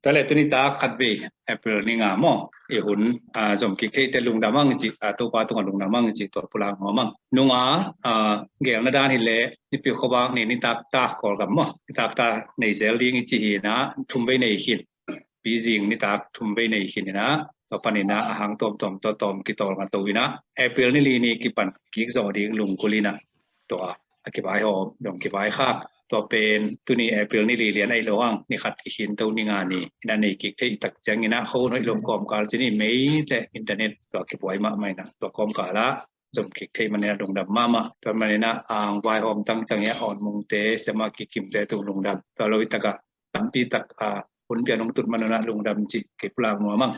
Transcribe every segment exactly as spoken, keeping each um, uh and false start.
Tua le tuni tak khat vei April ni nga maw, i hun, a, zom kik thei te lungdam ang ci, a, Topa tungah lungdam ang ci, tua pulak nuam ang. Nunga, a, gelna dan hi le nipi khuavak ni nitak tak Kawlgam maw, nitak tak nei zel ding i ci hi na, thum vei nei khin. Pizing nitak thum vei nei khin hi na, tua panin a hang tawmtawm tua tawm kitawlnga to hi na, April ni li ni kipan kik zawh ding lungkul hi na, tua a kivaihawm, dong kivaikhak. Tua pen tuni April ni li lian ahi lo ang, ni khat i khin to ni nga ni, i na nei kik thei i tak ciangin a, ho hoih lo kawmkal ci ni, mei le internet tua kibuai mahmah hi na, tua kawmkal ah zom kik thei manin a lungdam mahmah. Tua manin a ang vaihawm tangtang hi a, awn mungte, siama kikimte tung lungdam. Tua lo i tak a tampi tak a hun pian hong tut man un a lungdam ci kei pulak nuam ang.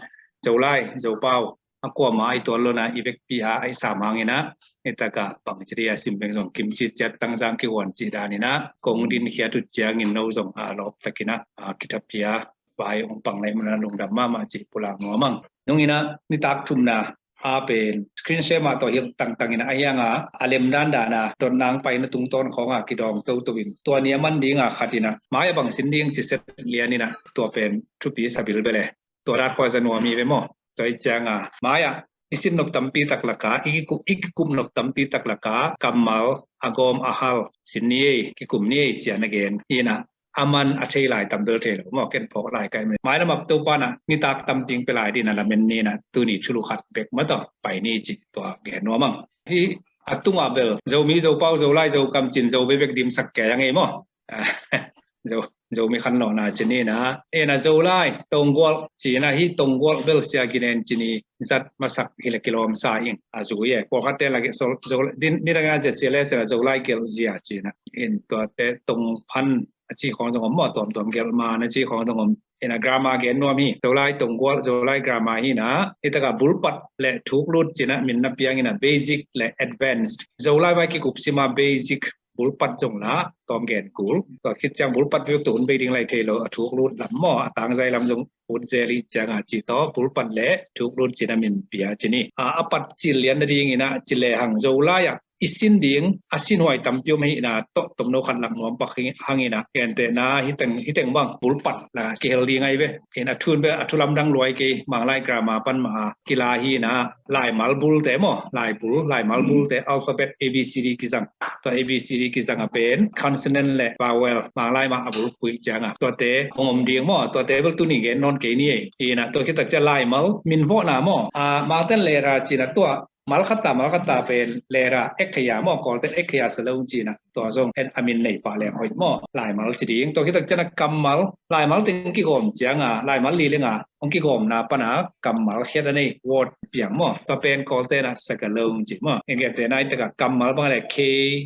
Zolai, Zopau, a kuama i tuan lo na i vekpi a, a i sam hang hi na, i tak a bang ci di a sim beng zong kim ci ciat tangzang kihuan ci dan hi na, kong din khia tut ciangin no zong a lawp tak hi na, a kitha pia vai hong pang lai man a lungdam mahmah ci pulak nuam ang. Nung hi na nitak thumna a pen screen share mah tawh hilh tangtang hi na, a hiang a, a lem dandan a dotna hong paina tungtawn khawng a kidawng toto in, tua ni a man ding a khat hi na, mai a bang sin ding ci set lian hi na, tua pen thupi sa bilbel e. Tua dat khua za nuam hi ve maw. Tua hi ciang a, mai a i sin nop tampi tak lak a, i kikum, i kikum nop tampi tak lak a kammal a gawm a hal sin ni ei, kikum ni ei ci a na gen hi na, a man a thei lai tam bel thei lo maw, ken phawk lai kai mai. Mai lam ah Topa na nitak tam ding pia lai ding na lamen ni na, tuni thulu khat bek mah tawh pai ni ci, tua gen nuam ang. Hi a tungah bel Zomi, Zopau, Zolai, Zokam cin Zo bebek dimsak kei ang ei maw. Zo, Zomi khanlawhna ci ni na, e na Zolai, Tonggual ci na, hi Tonggual bel sia ginen ci ni, zat masak hi le kilawm sa ing a zui e. Pawlkhatte lak Zo, Zo, din, ni dang a zet sia le sia Zolai gelh zia ci na. In tuate Tongphan a ci khawng zong om maw, tuamtuam gelh ma na ci khawng zong om. In a grammar gen nuam hi. Zolai Tonggual, Zolai grammar hi na. Hi tak a bulpat le thuklut ci na min na piang in a basic le advanced. Zolai vai kikup sim a basic, bulpat zong la tawm gen kul. Tua khit ciang bulpat bek tu hun bei ding lai thei lo, a thuklut lam maw, a tangzai lam zong ut zel hi ciang a ci tawh bulpat le thuklut ci na min pia ci ni. A, a pat cil lian na ding hi na, ci le hang Zolai ah i sin ding a sinhuai tampi om hi na, tawh tomno khat lak nuam pak hi, hang hi na, gentehna hi teng, hi teng bang bulpat la kihel ding ahi ve. In a thun bek a thu lamdang luai kei, Manglai grammar pan mah a kila hi na, laimal bulte maw, laibul, laimal bulte, alphabet A B C D kizang. Tua A B C D kizang a pen consonant le vowel, Manglai mah a bulpui ciang a, tuate hong om ding maw, tuate bel tuni gen nawn kei ni ei. Hi na, tua khit tak ciang laimal min vawhna maw, a, Mangten lera ci na, tua mal khat ta, mal khat ta pen lera, ek kha ya maw, Kawlte ek kha ya sa lo ci na, tua zong en a min nei pah leng hoih maw, laimal ci ding. Tua khit tak ciang a kammal, laimal teng kigawm ciang a, laimal li leng a hong kigawmna pan a kammal khiat a nei word piang maw, tua pen Kawlte na sagalong ci maw. Eng gentehna i tak a kammal bang le K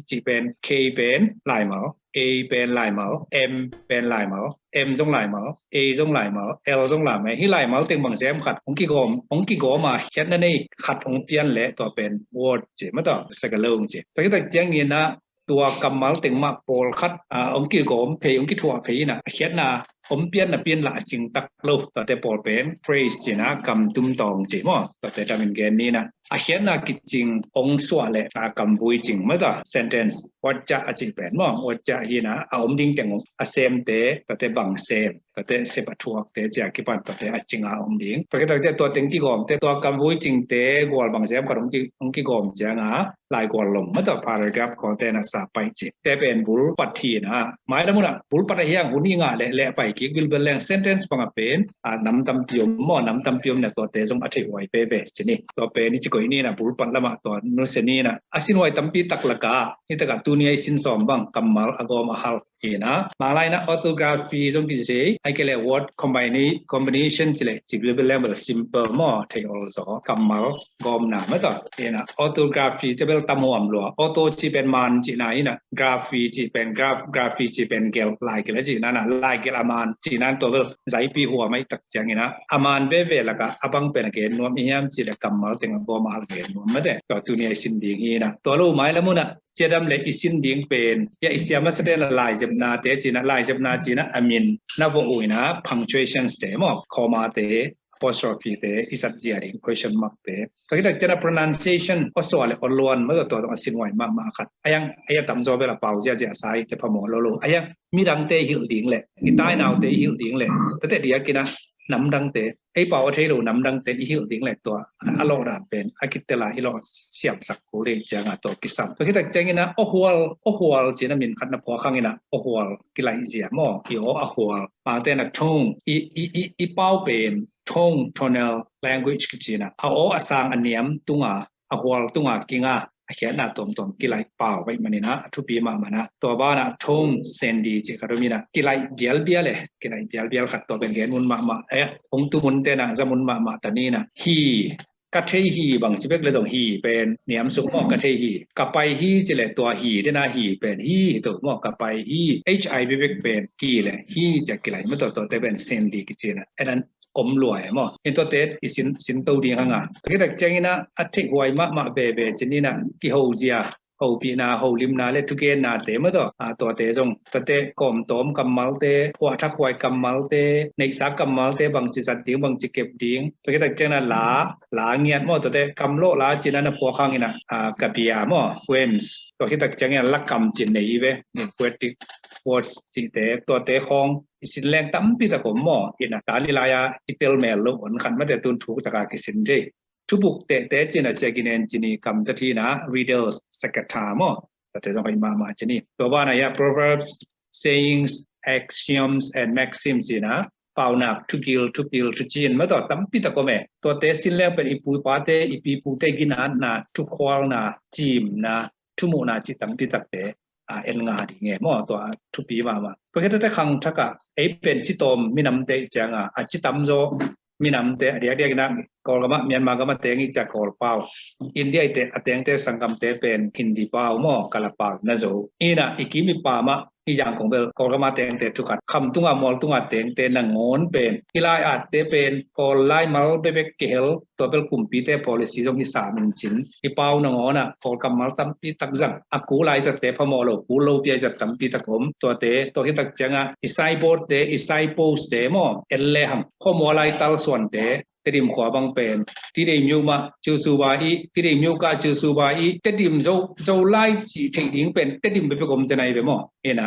ci pen, K pen laimal, A pen laimal, M pen laimal, M zong laimal, A zong laimal, L zong laimal. Hi laimal teng bang sem khat hong kigawm, hong kigawm a khiatna nei khat hong pian le tua pen word ci mah, tua sagalong ci. Tua khit tak ciangin a tua kammal teng mah pawlkhat, a, hong kigawm phei, hong kithuah phei in a, a khiatna om pian na pian la a cing tak lo. Tuate pawl pen phrase ci na, kam tum tawng ci maw. Tuate dam in gen ni na, a khiatna kicing hong suah le, a, kam vui cing mah, tua sentence. Watcha a ci pen maw, watcha hi na, a om ding teng a semte, tuate bang sem, tuate sep a thuakte ci a kipan tuate a cing a om ding. Tua khit tak ciang tua teng kigawmte, tua kam vui cingte gual bang sem khat hong ki, hong kigawm ciang a, laigual lom mah, tua paragraph Kawlte na sa pai ci. Te pen bulpat hi na, mai lam un a bulpat a hiang hun i ngah le, le pai kik bilbel leng sentence bang a pen, a, nam tampi om maw, nam tampi om na, tuate zong a theih huai pebe ci ni. Tua pen i ci koih ni na, bulpat lam ah tua nusia ni na, a sinhuai tampi tak lak a, hi tak a tuni a i sin sawm bang kammal a gawm a hal hi na. Manglai na orthography zong kici thei, ahih kei le word combina-, combination ci le, ci bilbel leng bel simple maw, thei ol zaw, kammal gawmna mah, tua hi na. Orthography ci bel tam huam lua, ortho ci pen man ci na hi na, graphy ci pen graph, graphy ci pen gelh, lai gelh a ci na na, lai gelh a man ci na, tua bel zaipi huam a i tak ciangin a, a man veve lak a, a bang pen a gen nuam i hiam ci le kammal teng a gawm a hal gen nuam mah te. Tua tuni a i sin ding hi na. Tua lo mai lam un a, cidam le i sin ding pen, ya i siam a saden a laizepna te ci na, laizepna ci na a min na vawh uh hi na, punctuations te maw, comma te, apostrophe te i zat zia ding, question mark te. Tua khit tak ciang a pronunciation, aw sua le aw luan, maw tua tawh a sin huai mahmah khat. A hiang, a hiang tamzaw bel a pau ziahziah sa hi, te phamawh lo lo. A hiang midangte i hilh ding le i tainaute i hilh ding le, tate diakin a namdangte, ei pau a thei lo namdangte i hilh ding le tua a lawh dan pen a kitel a i lawh siamsak kul ding ciang a tua kisam. Tua khit tak ciangin a aw hual, aw hual cih a min khat na phuak hangin a aw hual kilaih zia maw, i aw a hual. Pangte na tone, i, i, i, i pau pen tone, tonal language kici in a, a aw a sang a niam tunga, a hual tunga kinga, a khiatna tuamtuam kilaih pau baih manin a, a thupi mahmah in a. Tua banah tone sendi cih khat om in a, kilaih bialbial e, kilaih bialbial khat, tua pen gen mun mahmah e, hong tu munte na za mun mahmah ta ni in a. Hi, ka thei hi bang ci bek le zong hi pen niam suk maw, ka thei hi. Ka pai hi ci le tua hi, den a hi pen hi hi to maw, ka pai hi. H I bek bek pen hi le hi ci a kilaih maw, tua, tuate pen sendi kici in a. En an om lua e maw. In tuate i sin, sin to ding hang a. Tua khit tak ciangin a, a theih huai mahmah veve ci ni in a, kiho zia, hopihna, holimna le thugennate maw tawh, a, tuate zong, tuate kawmtawm kammalte, huahthahuai kammalte, neihsa kammalte, bangci zat ding, bangci kep ding. Tua khit tak ciangin a la, la ngiat maw, tuate kamlawh la ci in a na phuak hangin a, a, ka bia maw, poems. Tua khit tak ciangin a lakam ci nei hi ve, poetic words cihte, tuate khawng i sin leng tampi tak om maw, in a, ta ni lai-a i tel mel lo on khat mate tun thuk taka kisin thei. Thubuk tehte ci in a, sia ginen ci ni, kam zat hi in a, riddles, sakatha maw. Tate zong hoih mahmah ci ni. Tua banah hiah proverbs, sayings, axioms and maxims ci in a, paunak, thugil, thupil, thucin maw tawh tampi tak om e. Tuate sin leng pen i pu i pate, i pi i pute ginatna, thukhualna, cimna, thumuhna cih tampi takte, a, en nga ding e maw, tua thupi mahmah. Tua khit tak ciang khangthak ah ei pen ci tawm minamte i ciang a, a ci tamzaw minamte, a diakdiak in a Kawlgam ah, Myanmar gam ah teng i ci a Kawl pau. India i te, a tengte sanggamte pen Hindi pau maw, Kala pau na zo. In a i kim i pam ah i Yangon bel Kawlgam ah tengte thukhat, kham tunga mual tunga tengte nangawn pen, i lai atte pen Kawl laimal bekbek kihel, tua bel kumpite policy zong hi sam in cin. I pau nangawn ah Kawl kammal tampi tak zang. A kul a i zatte phamawh lo, kul lopi a i zat tampi tak om. Tuate, tua khit tak ciang a i signboard te, i signpost te maw, en le hang, khuamual a i talsuante, Tedim khua bang pen, Tedim မြို့မ ကြိုဆိုပါ i, Tedim မြို့က ကြိုဆိုပါ i, Tedim Zo, Zolai cih theih ding pen Tedim bekbek om zen ahi ve maw. In a,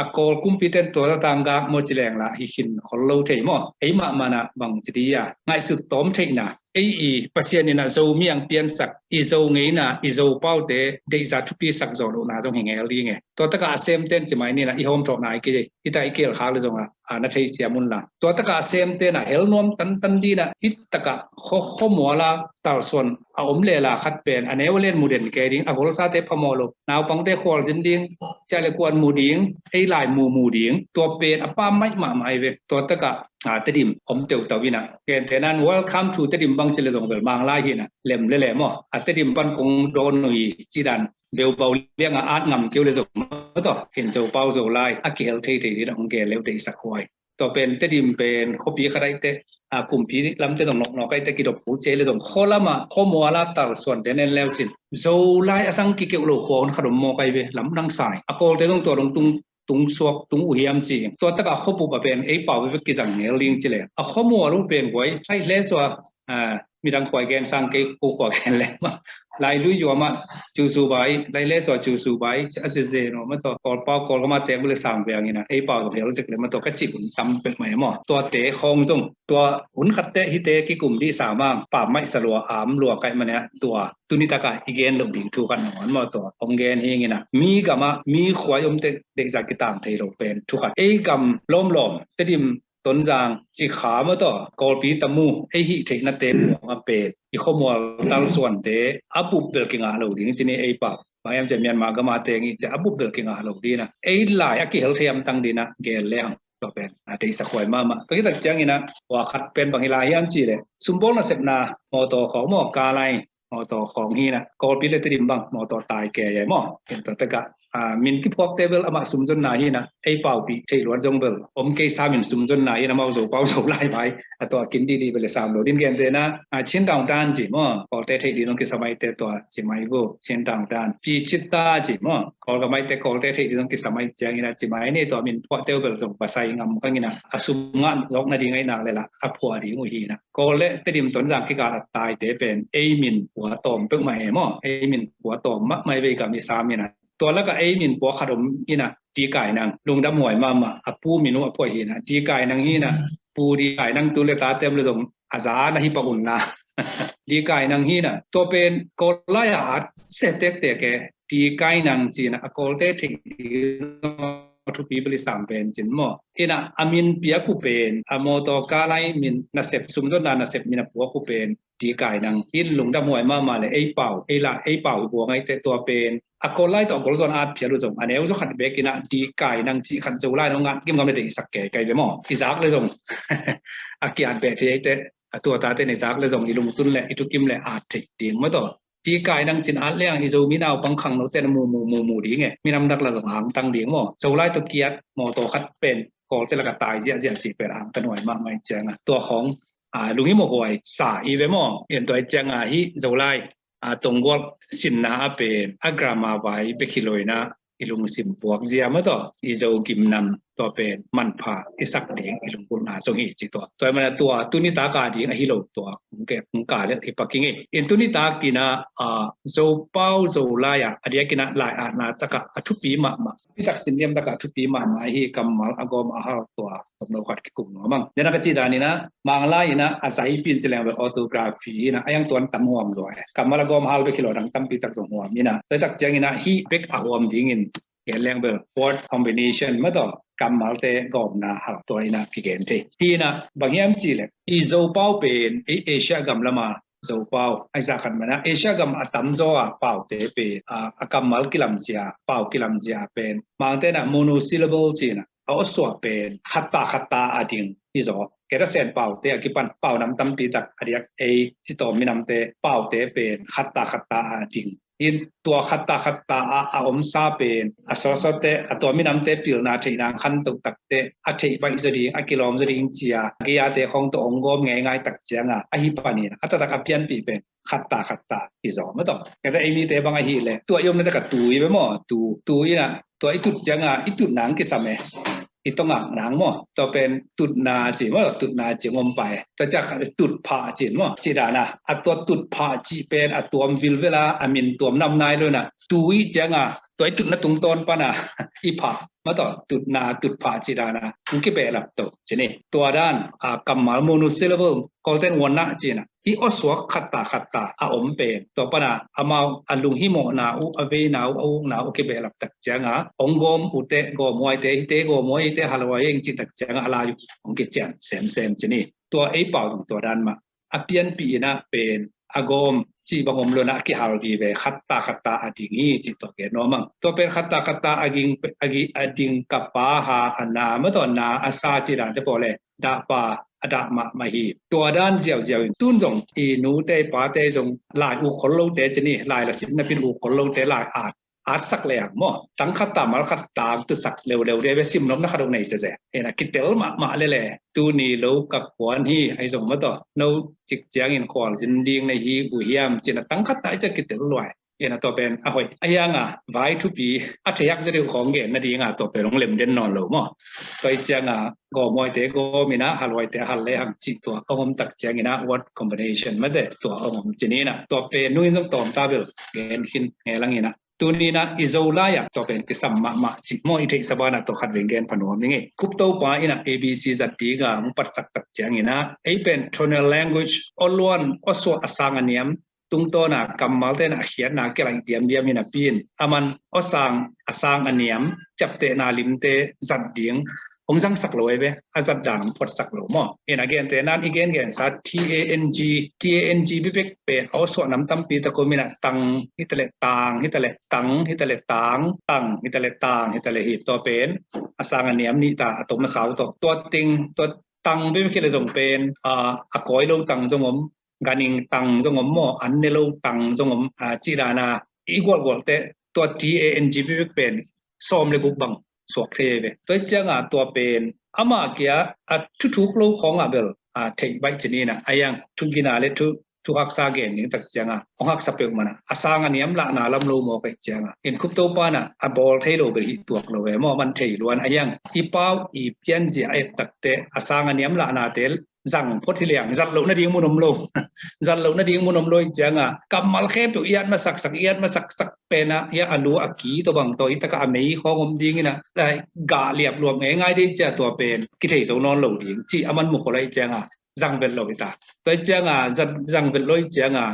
a Kawl kumpite in tua tang gak maw ci leng la hi khin khol lo thei maw. Ei mahmah in a bang ci di a, ngaihsut tawm theihna, ei i Pasian in a Zomi hong piansak, i Zo ngeina, i Zo paute deihzah thupi sak zawh lohna zong hi ngel ding e. Tua tak a a semte in ci mai ni in a, i hawmthawhna hi kei, hi ta i kihel khak le zong a, a na thei siam un la. Tua tak a a semte in a hel nuam tantan ding in a, hi tak a khua, khuamual a talsuan a om le la khat pen a neu a lian mu den kei ding, a golsate phamawh lo, naupangte khualzin ding, ciah le kuan mu ding, ei lai mu mu ding, tua pen a pam maih mahmah hi ve. Tua tak a, a, Tedim om teutau in a, gentehna in welcome to Tedim bang ci le zong bel Manglai hi in a, lem le lem maw, a Tedim pan kong dawn uh hi cih dan beubau liang a at ngam kei uh le zong maw tawh, in Zo pau Zolai a kihel theithei ding in a hong gen le uh deihsak huai. Tua pen Tedim pen khuapi khat ahih teh, a, kumpi lamte zong nawknawk ahih teh kidop kul ci le zong khua lam ah khuamual a talsuante en le uh cin Zolai a sang kikeuh lo khua hun khat om mawk ahi ve, lamdang sa hi. A Kawlte zong tua dong tung, tung suak, tung uh hiam ci. Tua tak a khuapup a pen ei pau bekbek kizang ngel ding ci le, a khuamual uh pen guai, Laihlesua, a, midang khua i gen sang kei, ko khua gen le mah, Lailui Yuama, ကြိုဆိုပါ i, Laihlesua ကြိုဆိုပါ i, a ci zen uh maw tawh, Kawl pau, Kawlgam ah teng uh le sang veng in a, ei pau zong hel zek le maw tawh, ka cih hun tam pek mai maw. Tuate khawng zong, tua hun khat teh hite kikum dih sa mang, pam maih sa lua, am lua ka hih manin a, tua tuni tak a i gen loh ding thu khat nangawn maw tawh hong gen hi ing in a, mi gam ah mi khua i om teh deihzah kitang thei lo pen thu khat. Ei gam lawmlawm, Tedim, Tonzang, Cikha maw tawh, Kawlpi, Tamu, ei hih theihnate muang a pen i khuamual talsuante a bup bel kingah lo ding ci ni ei pau. Bang hiam ci a Myanmar gam ah teng i ci a a bup bel kingah lo ding in a, ei lai a kihel thei hamtang ding in a gen le hang, tua pen a deihsak huai mahmah. Tua khit tak ciangin a, tua khat pen bang hi lai hiam ci le, sumbawl nasepna mawtaw khawng maw, car line mawtaw khawng hi in a, Kawlpi le Tedim bang mawtaw tai kei e maw. Tua tak a a, min kiphuakte bel amah sumzonna hi na, ei paupih theih luat zong bel om kei sam in sumzonna hi na, amau Zopau Zolai vai a tua kin didi bel le sam lo din. Gentehna, a, Chin Downtown ci maw, Kawlte theih ding zong kisa maite tua ci mai vo, Chin Downtown. Pi Chita ci maw, Kawl ka maite Kawlte theih ding zong kisa mai ciangin a ci mai ni, tua min phuahte uh bel zong pasai ngam kangin a, a sum ngah zawk nading aih nak le lah a phuah ding uh hi na. Kawl le Tedim Tonzang kikal a taite pen ei min pua tawm peuhmah e maw, ei min pua tawm mahmah e, vei gam i sam in a. Tua lakah ei min pua khat om in a, Di Kai Nang, lungdam huai mahmah, a pu min uh a phuah hi na, Di Kai Nang hi na, Pu Di Kai Nang tu le tate om le zong a za na hi pak un na. Di Kai Nang hi na, tua pen Kawl lai a at se tektek e, Di Kai Nang ci na, a Kawlte theih ding a thupi bel i sam pen cin maw. In a, a min piak uh pen, a mawtaw kal lai min nasep, sumzonna nasep min a puak uh pen Di Kai Nang in, lungdam huai mahmah le, ei pau, ei la, ei pau i buang aite tua pen a Kawl lai tawh a golzaw a at phial uh zong a neu zaw khat bek in a, Di Kai Nang cih khat Zolai nong at gimgam le deihsak kei kai ve maw. I zak le zong a kiat beh thei aite, a tua tate in i zak le zong i lungtun le i thukim le at theih ding maw tawh. Di Kai Nang cin at leng i Zomi naupang khangnote na mu mu mu mu ding e. Minam dak la zong angtang ding maw. Zolai tawh kiat mawtaw khat pen Kawlte lak a tai ziahziah cih pen angtang huai mahmah i ciang a, tua khawng, a, lunghimawh huai sa i ve maw. In tua i ciang a hi Zolai, a, Tonggual sinna a pen a grammar vai bek hi lo in a, i lungsim puak zia maw tawh, i Zo gimnam tua pen manpha i sak ding i lunggulhna zong hi ci tua. Tua i mana tua tuni taka ding a hi lo tua hong ke hong ka le hi pak ing e. In tuni takin a, a, Zopau Zolai a, a diakin a lai atna taka a thupi mahmah, i taksin niam taka a thupi mahmah hi kammal a gawm a hal tua tomno khat kikum nuam ang. Dena ka cih dan in a, Manglai in a, a zai pin ci leng ve orthography in a, a yang tuan tam huam lua e. Kammal a gawm hal bek hi lo dang tampi tak zong huam in a. Tua tak ciangin a hih bek a huam dingin gen leng bel word combination maw tawh, kammalte gawmna hal tua in a kigen thei. Hi in a, bang hiam cih leh i Zopau pen i Asia gam lam a Zopau, ahi zah khat mana Asia gam a tamzaw a paute pen, a, a kammal kilamzia, pau kilamzia pen Mangte in a monosyllable ci in a, a awsuah pen khatta khatta a ding hi zaw. Kei ta sen paute a kipan pau nam tampi tak a diak ei citawm minamte paute pen khatta khatta a ding. In tua khatta khatta a, a omsa pen a sawsawte, a tua minamte pilna theihna khantoh takte a theih baih zaw ding, a kilawm zaw ding cia a gei-ate khawng tawh hong gawm ngeingai tak cianga a hi panin a taktak a pianpih pen khatta khatta hi zaw maw tawh. Kei ta ei mite bang ahih leh tua i omna tak a tu i ve maw, tu, tu in a tua i tut cianga i tut nang kisam e. I tawngak nang maw, tua pen tutna ci maw, tutna ci ngom pai. Tua ciak khat tut phah ci maw, ci dana a tua tut phah ci pen a tuam vilvela a min tuam nam nai lo na, tu i cianga tua i tutna tungtawn pana i phah maw tawh, tutna tut phah ci dana hong kibehlap to ci ni. Tua dan a kammal monosyllable Kawlten wanna ci na, i awsuak khatta khatta a om pen tua pana amau a lunghimawhna uh, a veina uh, a ukna uh kibehlap tak cianga hong gawm ute, gawm huaite, hite gawm huaite, halhuai eng cih tak cianga a lai uh hong kician semsem ci ni. Tua ei pau zong tua dan mah a pianpih in a pen a gawm cih bang om lo na a kihal vive, khatta khatta a ding hi cih tua gen nuam ang. Tua pen khatta khatta a ging, a gi, a ding ka pa ha a na maw tawh na a sa ci dante pawl le dahpa a dah mahmah hi. Tua dan ziauziau in tun zong i nute i pate zong lai uk khol lote ci ni, lai la sim napin uk khol lote lai at, atsak le ang maw, tang khatta mal khatta tusak leuleu de ve, simnopna khat uh nei sese. Ena kitel mahmah lele, tuni lo ka kuan hi ahi zong maw tawh, no cik ciangin khualzin ding na hi uh hiam ci na tang khatta i ciah kitel luai. Ena tua pen a hoih a hianga vai thupi a theiak zaw deuh khawng gen nadinga tua pen hong lem den nawn lo maw. Tua i cianga gawm huaite gawm ina, hal huaite hal le hang cih tua hong om tak ciangina word combination mate tua hong om ci nina. Tua pen nungin zong tawmta bel gen khin ngelangina. Tunina i Zolai-ah tua pen kisam mahmah cih maw, i theihsa banah tua khat veng gen pha nuam ning ei. Khuptopa ina A B C zat dinga hong patsak tak ciangina ei pen tonal language, awluan awsuah a sang a niam, tungtawna kammalte na a khiatna kilaih diamdiam hi napi in, aman awsang a sang a niam, ciaptehna limte zat ding hong zangsak lo ei ve, a zat dan hong phuatsak lo maw. In a gente nan i gengensa T A N G, T A N G bibek pen a awsuah nam tampi tak om ina, tang hitaleh tang hitaleh tang hitaleh tang, tang hitaleh tang hitaleh hi. Tua pen a sang a niam nihta a tom a sau tawh, tua ting, tua tang bibek hi le zong pen a, a kawi lo tang zong om, ganhing tang zong om maw, an ne lo tang zong om, a, cih dana i gualhgualhte Tua T A N G bek pen sawm le guk bang suak thei ve. Tua cianga tua pen ama kia a thuthuk lo khawngah bel a theih baih cin ina a yang thugina le thu thu haksa gen ding tak cianga hong haksa peuh mana a sang a niam lahna lam lo maw kaih cianga in khup to pana a bawl thei lo bel hi tuak lo ve maw man thei luan a yang i pau i pianzia a et takte a sang a niam lahna tel zang phot hi liang zat lo nading mun om lo. Zat lo nading mun om lo i cianga kammal khempeuh iat masaksak iat masaksak pena ia a lu a ki to bang to i taka a mei khawng om dingina gah liap luap ngei ngai dei cia tua pen kithei zo nawn lo ding ci a man mu khol a i cianga zang vet lo hi ta. Tua i cianga zang vet lo i cianga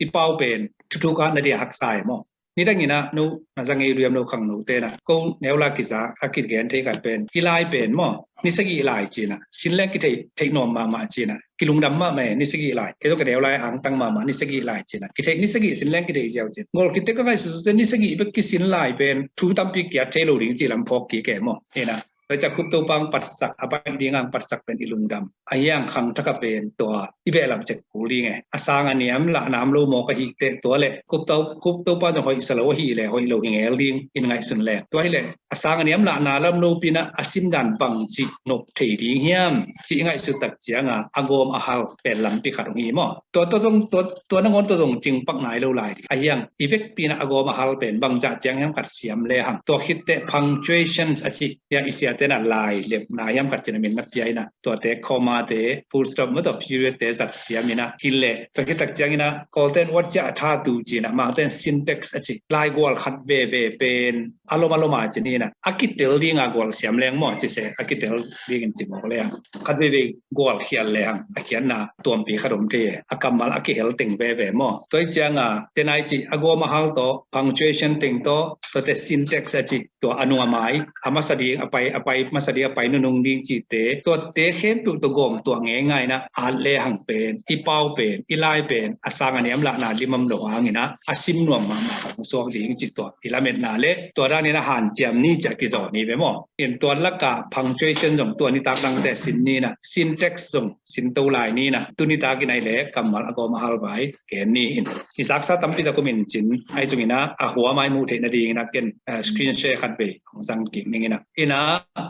i pau pen thuthuk a na dia haksa e maw? Nidangina no na zang ei riam lo khang no tena ko neu la kiza a kigen thei khat pen i lai pen maw? Ni sagih lai cina sin leng kithei thei nuam mahmah cina kilungdam mahmah e ni sagih lai kei zong ka neu lai angtang mahmah ni sagih lai cina kithei ni sagih sin leng kithei ziau cina gol kitek ka ngai suse ni sagih bek kisin lai pen thu tampi kiat thei lo ding ci lam phawk kik e maw? Ina Tua ciah khup to pang patsak a baih dingang patsak pen i lungdam a hiang khang thaka pen tua i behlap cek kul ding e a sang a niam lah nam lo maw ka hih teh tua le khup to khup to pa zong hoih sa lo ahi le hoih lo hi ngel ding in ngaihsun le tua hi le a sang a niam lah na lam lo pina a sim dan bang cih nop thei ding hiam cih ngaihsut tak cianga a gawm a hal pen lampi khat hong hi maw? Tua tua zong tua tua nangawn tua zong cingpak nai lo lai ding a hiang i vekpina a gawm a hal pen bangzah ciang hiam khat siam le hang tua khit teh punctuations a cih tia i siate na lai lepna hiam khat cina min na pia ina tuate comma te full stop maw tua period te zat siam ina hi le tua khit tak ciang ina Kawlten what cia a tha tu cina Mangten syntax a cih lai gual khat veve pen a lom a loma cin ina a kitel dinga gual siam leng maw cise a kitel dingin ci mawk leng khat veve gual khial lehang a khiatna tuampi khat om thei a kammal a kihel teng veve maw? Tua i cianga tenai cih a gawm a hal tawh punctuation teng tawh tuate syntax a cih tua a nung a mai a masa ding a pai a pai masa ding a pai nunung ding cihte tuate khempeuh tua gawm tuah ngeingaina at lehang pen i pau pen i lai pen a sang a niam lahna limam lo hangina a sim nuam mahmah suak ding cih tua i lametna le tua danin a hanciam ni ciah kizaw ni ve maw? In tua laka punctuation zong tua nitak dangte sin nina syntax zong sin to lai nina tu nitak in ai le kammal a gawm a hal vai ken ni in i zaksa tampi tak um in cin ai zong ina a hua mai muh theih nading ina ken screen share khat vei hong zang kik ning ina ina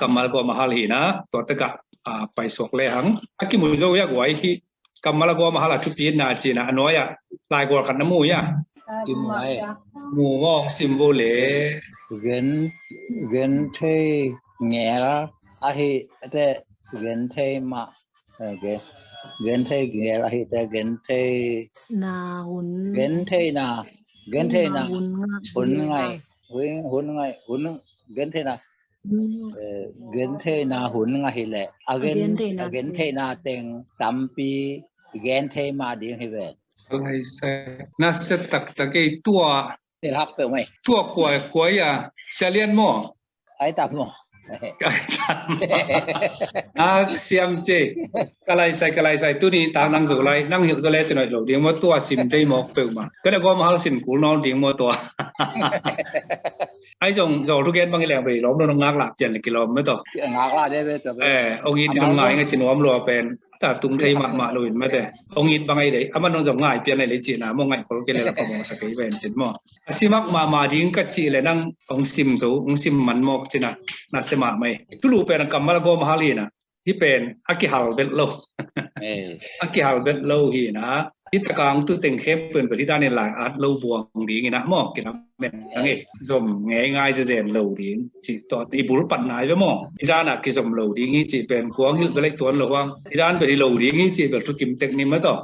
kammal gawm a hal hi ina tua taka paisuak le hang a kimu zo ia guai hi kammal a gawm a hal a thupi na cina a nuai ah lai gual khat na mu ia. Mu mawng sim vo le gen gen thei ngel ahi te gen thei mah gen thei ngel ahi te gen thei na hun gen thei na gen thei na hun ngai hun ngai hun gen thei na gen theihna hun ngah hileh a gen theihna teng tampi gen thei mah ding hi ve. Nasia taktak ei tua telhak peuh mai tua kuai kuai a sia lian maw? Ai tam maw? Nak siam ce ka laisai ka laisai tuni tak nang zo lai nang hilh zo le cinoih lo ding maw tua sim thei mawk peuh mah ka da gawm hal sim kul nawn ding maw tua. Ai zong zong thu gen bang i leng bei lawm lo ngak lah pian le kilawm mah tawh. Ngak lah de be tawh. Eh, ong it i ngai ngai ci nuam lua pen ta tung thei mahmah lo in mate. Ong it bang ai dei aman ong zong ngai pian le le ci na maw ngai khol ke le la ka mawng sa kei ven cin maw. A simak mahmah ding ka ci le nang ong sim zo ong sim man mawk cina na se mahmah ei. Tulu pen a kammal a gawm hal hi na. Hi pen a kihal vet lo. A kihal vet lo hi na. Hi takang tu teng khem pen pen hi danin lai at lo buang ding ina maw kina men nang e zom ngei ngai zezen lo ding ci to i bul pat nai ve maw hi dan a kizom lo ding hi ci pen kuang hilh ve lek tuan lo huang hi dan pen hi lo ding hi ci pen thukim tek ni ma to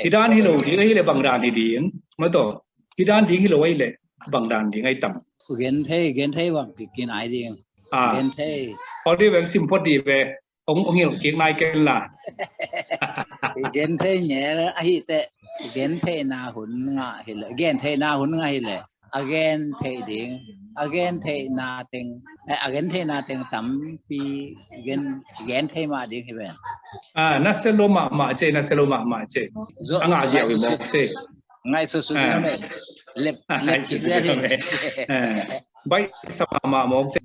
hi dan hi lo ding hi le bang dan hi ding ma to hi dan ding hi lo ai le bang dan ding ai tam. Gen thei gen thei bang kikin ai ding. Gen thei. Aw di veng sim phot di ve. Ong ong hilh kik nai ken la. Gen thei ngel ahi teh gen theihna hun ngah hileh gen theihna hun ngah hileh a gen theih ding a gen theihna teng a gen theihna teng tampi gen gen thei mah ding hi ven. Ah, na se lo mahmah ce na se lo mahmah ce. A ngah ziau hi mawk ce. Ngai su su ding le lep lep su su ding. Bai sa mahmah mawk ce.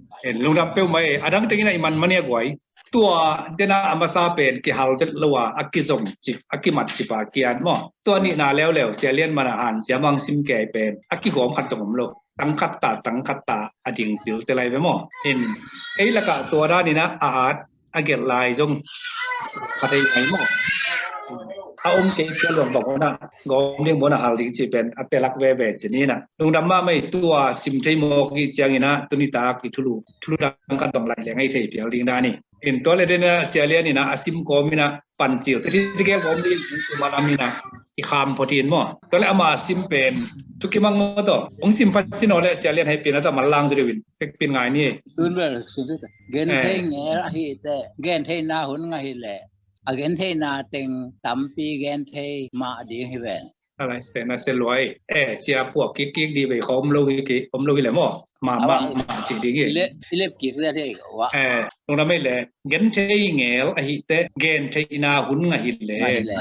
Lungdam peuh mai a dang tengin a i man mania guai. Tua dena a masa pen kihal vet lo a a kizom cip a kimat cip a kian maw tua nihna leuleu sia lian mana han sia mang sim kei pen a kigawm khat zong om lo. tang khat ta, tang khat ta a ding til te lai ve maw. In ei lakah tua danin ah a at a gelh lai zong kha thei ngai maw. A om kei phial luang bang hun ah gawm ding mun ah hal ding cih pen a telak veve ci ni in ah. Lungdam mahmah ei, tua sim thei mawk i ciangin ah tuni tak i thulu, thulu dang khat bang laih leng ei thei phial ding dan hi. In tua le den ah Sia Lian in ah a sim kawm in ah pan cil. Te ti gel kawm ding tu malam in ah i kham phot in maw. Tua le ama sim pen Thukim Mang maw tawh. Hong sim phat sin aw le Sia Lian hei pin a ta mal lang zu deuh in. Pek pin ngai ni. Tun bel sim thei ta. Gen thei ngel ahi teh, gen theihna hun ngah hi leh a gen theihna teng tampi gen thei mah ding hi ven. Alai se na se luai. Eh, cia puak kik kik di vei kha om lo hi ki, om lo hi le maw. Ma, ma, ma ci ding hi. Ilep, ilep kik le thei wa. Eh, lungdam ei le, gen thei ngel ahi teh, gen theihna hun ngah hi le. Ngah hi le.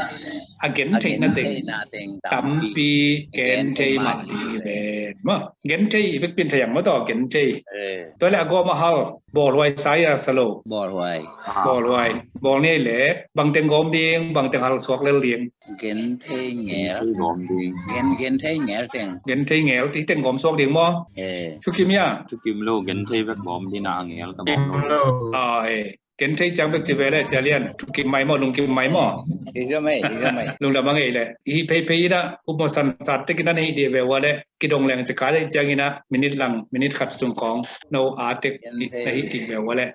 A gen theihna teng, a gen theihna teng tampi, tampi gen thei mah ding hi ven. Maw, gen thei, i vek pin thei ang maw tawh, gen thei. Eh. Tua le a gawm a hal, bawlhuai sa ia sa lo. Bawlhuai. Bawlhuai. Bawl ni ei le, bang teng gawm ding, bang teng hal suak lel ding. Gen thei ngel. Gen thei gawm ding. Gen, gen thei ngel teng. Gen thei ngel, ti teng gawm suak ding maw? Eh. Thukim ia? Thukim lo, gen thei vek gawm ding a ngel ka gawm lo. Ah, eh. Gen thei ciang bek ci ve le Sia Lian. Thukim mai maw, lungkim mai maw? Hi ka mai, hi ka mai. Lungdam a ngei le. Hi phei phei in ah, upmaw san sat tek in ah na hi dih ve ua le. Kidong leng ci ka le ciangin ah, minit lang, minit khat sung kawng. No a tek na hi dih ve ua le.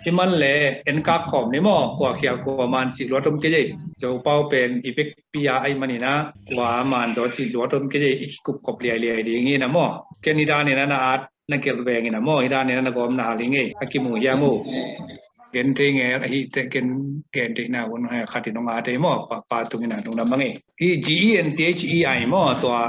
Hi man le en kak khawm ni maw, kua khial kua man cih luat om kei ei. Zopau pen i vekpi a ahih manin ah kua man zaw cih luat om kei ei, i kikup kop liailiai ding hi na maw. Ken hi danin ah na at na gelh veng in ah maw, hi danin ah na gawm na hal hi ngei. A kimu hiam uh? Gen thei ngel ahi teh, gen, gen theihna hun khat in hong at ei maw, pa, pa tung in ah lungdam a ngei. Hi G E N T H E I maw, tua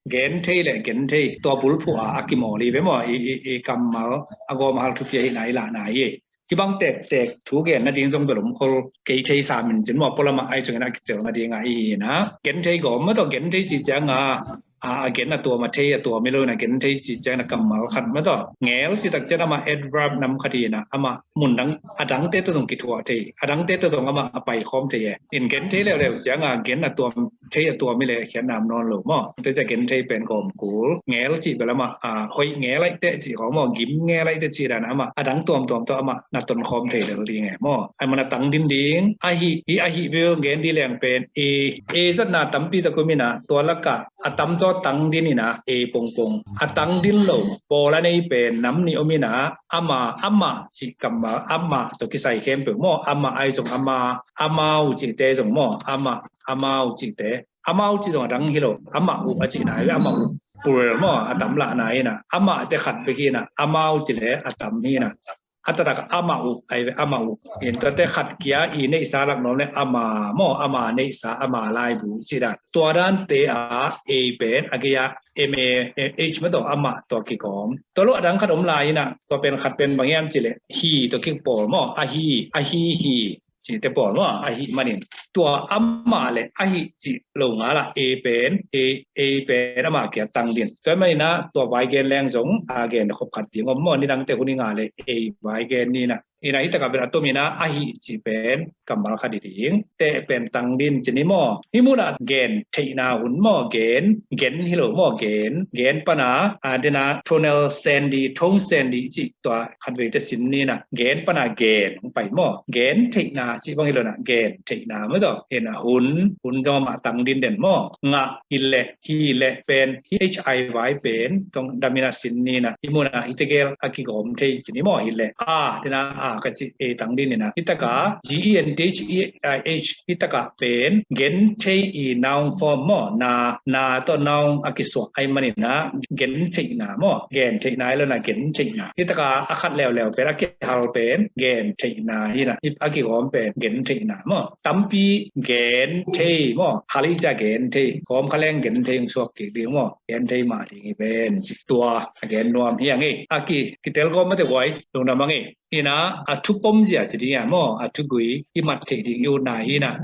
gen thei le gen thei, tua bulphuh a a kimawl hi ve maw, i, i, i kammal a gawm a hal thupi ahihna i lahna hi. Hih bang tektek thu gen nading zong bel om khol kei thei sam in cin maw, pualam ah ahi zongin a kitel nading ah i hi in ah. Gen thei gawm maw tawh, gen thei ci ciang a, a, a gen a tuam a thei a tuam hi lo in ah, gen thei ci ciang a kammal khat maw tawh. Ngel ci tak ciang amah adverb nam khat hi in ah, amah mun dang, a dangte tawh zong kithuah thei, a dangte tawh zong amah a paikhawm thei e. In gen thei leuleu ciang a gen a tuam thei a tuam hi leh khiatna om nawn lo maw. Tua ciang gen thei pen gawm kul. Ngel cih bel amah, a, hoih ngel aih teh cih khawng maw, gim ngel aih teh cih dan amah a dang tuamtuam tawh amah na tonkhawm thei lel ding e maw. Ahih man a tang din ding, ahi, i ahi bel gen dih leng pen, i, e zatna tampi tak om in ah, tua lakah a tamzaw tang din in ah, e pongpong. A tang din lo, pawl a nei pen nam nih om in ah, ama, amah cih kammal, amah tawh kisai khempeuh maw, amah ahi zong ama, amau cihte zong maw, amah, amau cihte. Amau cih zong a dang hi lo, amah uh a cihna hi ve, amah uh. Plural maw, a tam lahna hi in ah. Amahte khat bek hi in ah, amau cih le a tam hi in ah. A taktak amah uh, ahi ve, amah uh. In tuate khat kia i neihsa lak nuam le ama maw, ama neihsa, ama laibu cih dan. Tua dante a, a pen, a gei a, M A H maw tawh, amah tawh kikawm. Tua lo a dang khat om lai in ah, tua pen khat pen bang hiam cih le, he tawh kipawl maw, ahi, ahi, he. Cihte pawl maw, ahih manin. Tua amah le ahih cih lo ngal ah, a pen, a, a pen amah kia tang din. Tua ahih manin ah, tua vai gen leng zong, a gen khop khat ding om maw, nidangte hun i ngah le, a vai gen ni in ah. In ah, hi takah bel a tom in ah, ahih cih pen kammal khat hi ding. Teh pen tang din ci ni maw. Hih mun ah gen theihna hun maw, gen, gen hi lo maw, gen, gen pan a, a, den a tonal sandy, tone sandy cih tua khat veite sin ni in ah, gen pan a gen hong pai maw. Gen theihna cih bang hi lo in ah, gen theihna maw tawh. In ah hun, hun zong amah tang din den maw. Ngah hi leh, hi leh pen, H I Y pen, tong dam in ah sin ni in ah, hih mun ah hih tegel a kigawm thei ci ni maw hi leh. A, den a, a ka cih, a tang din in ah. Hih takah, G E N T H E I H, hih takah pen, gen thei i noun form maw, na, na tawh noun a kisuah ahih manin ah, gen theihna maw, gen theihna hi lo in ah, gen theihna. Hih takah a khat leuleu pen, a kihal pen, gen theihna hi in ah, a kigawm pen, gen theihna maw. Tampi gen thei maw, hal i ciang gen thei, gawm kha leng gen thei, hong suak kik ding maw, gen thei mah ding hi ven, cih tua, a gen nuam hi a ngei. A ki, kitel gawm mate guai, lungdam a ngei. In ah, a thupom zia ci ding a maw, a thugui, i mat theih ding, i utna hi in ah.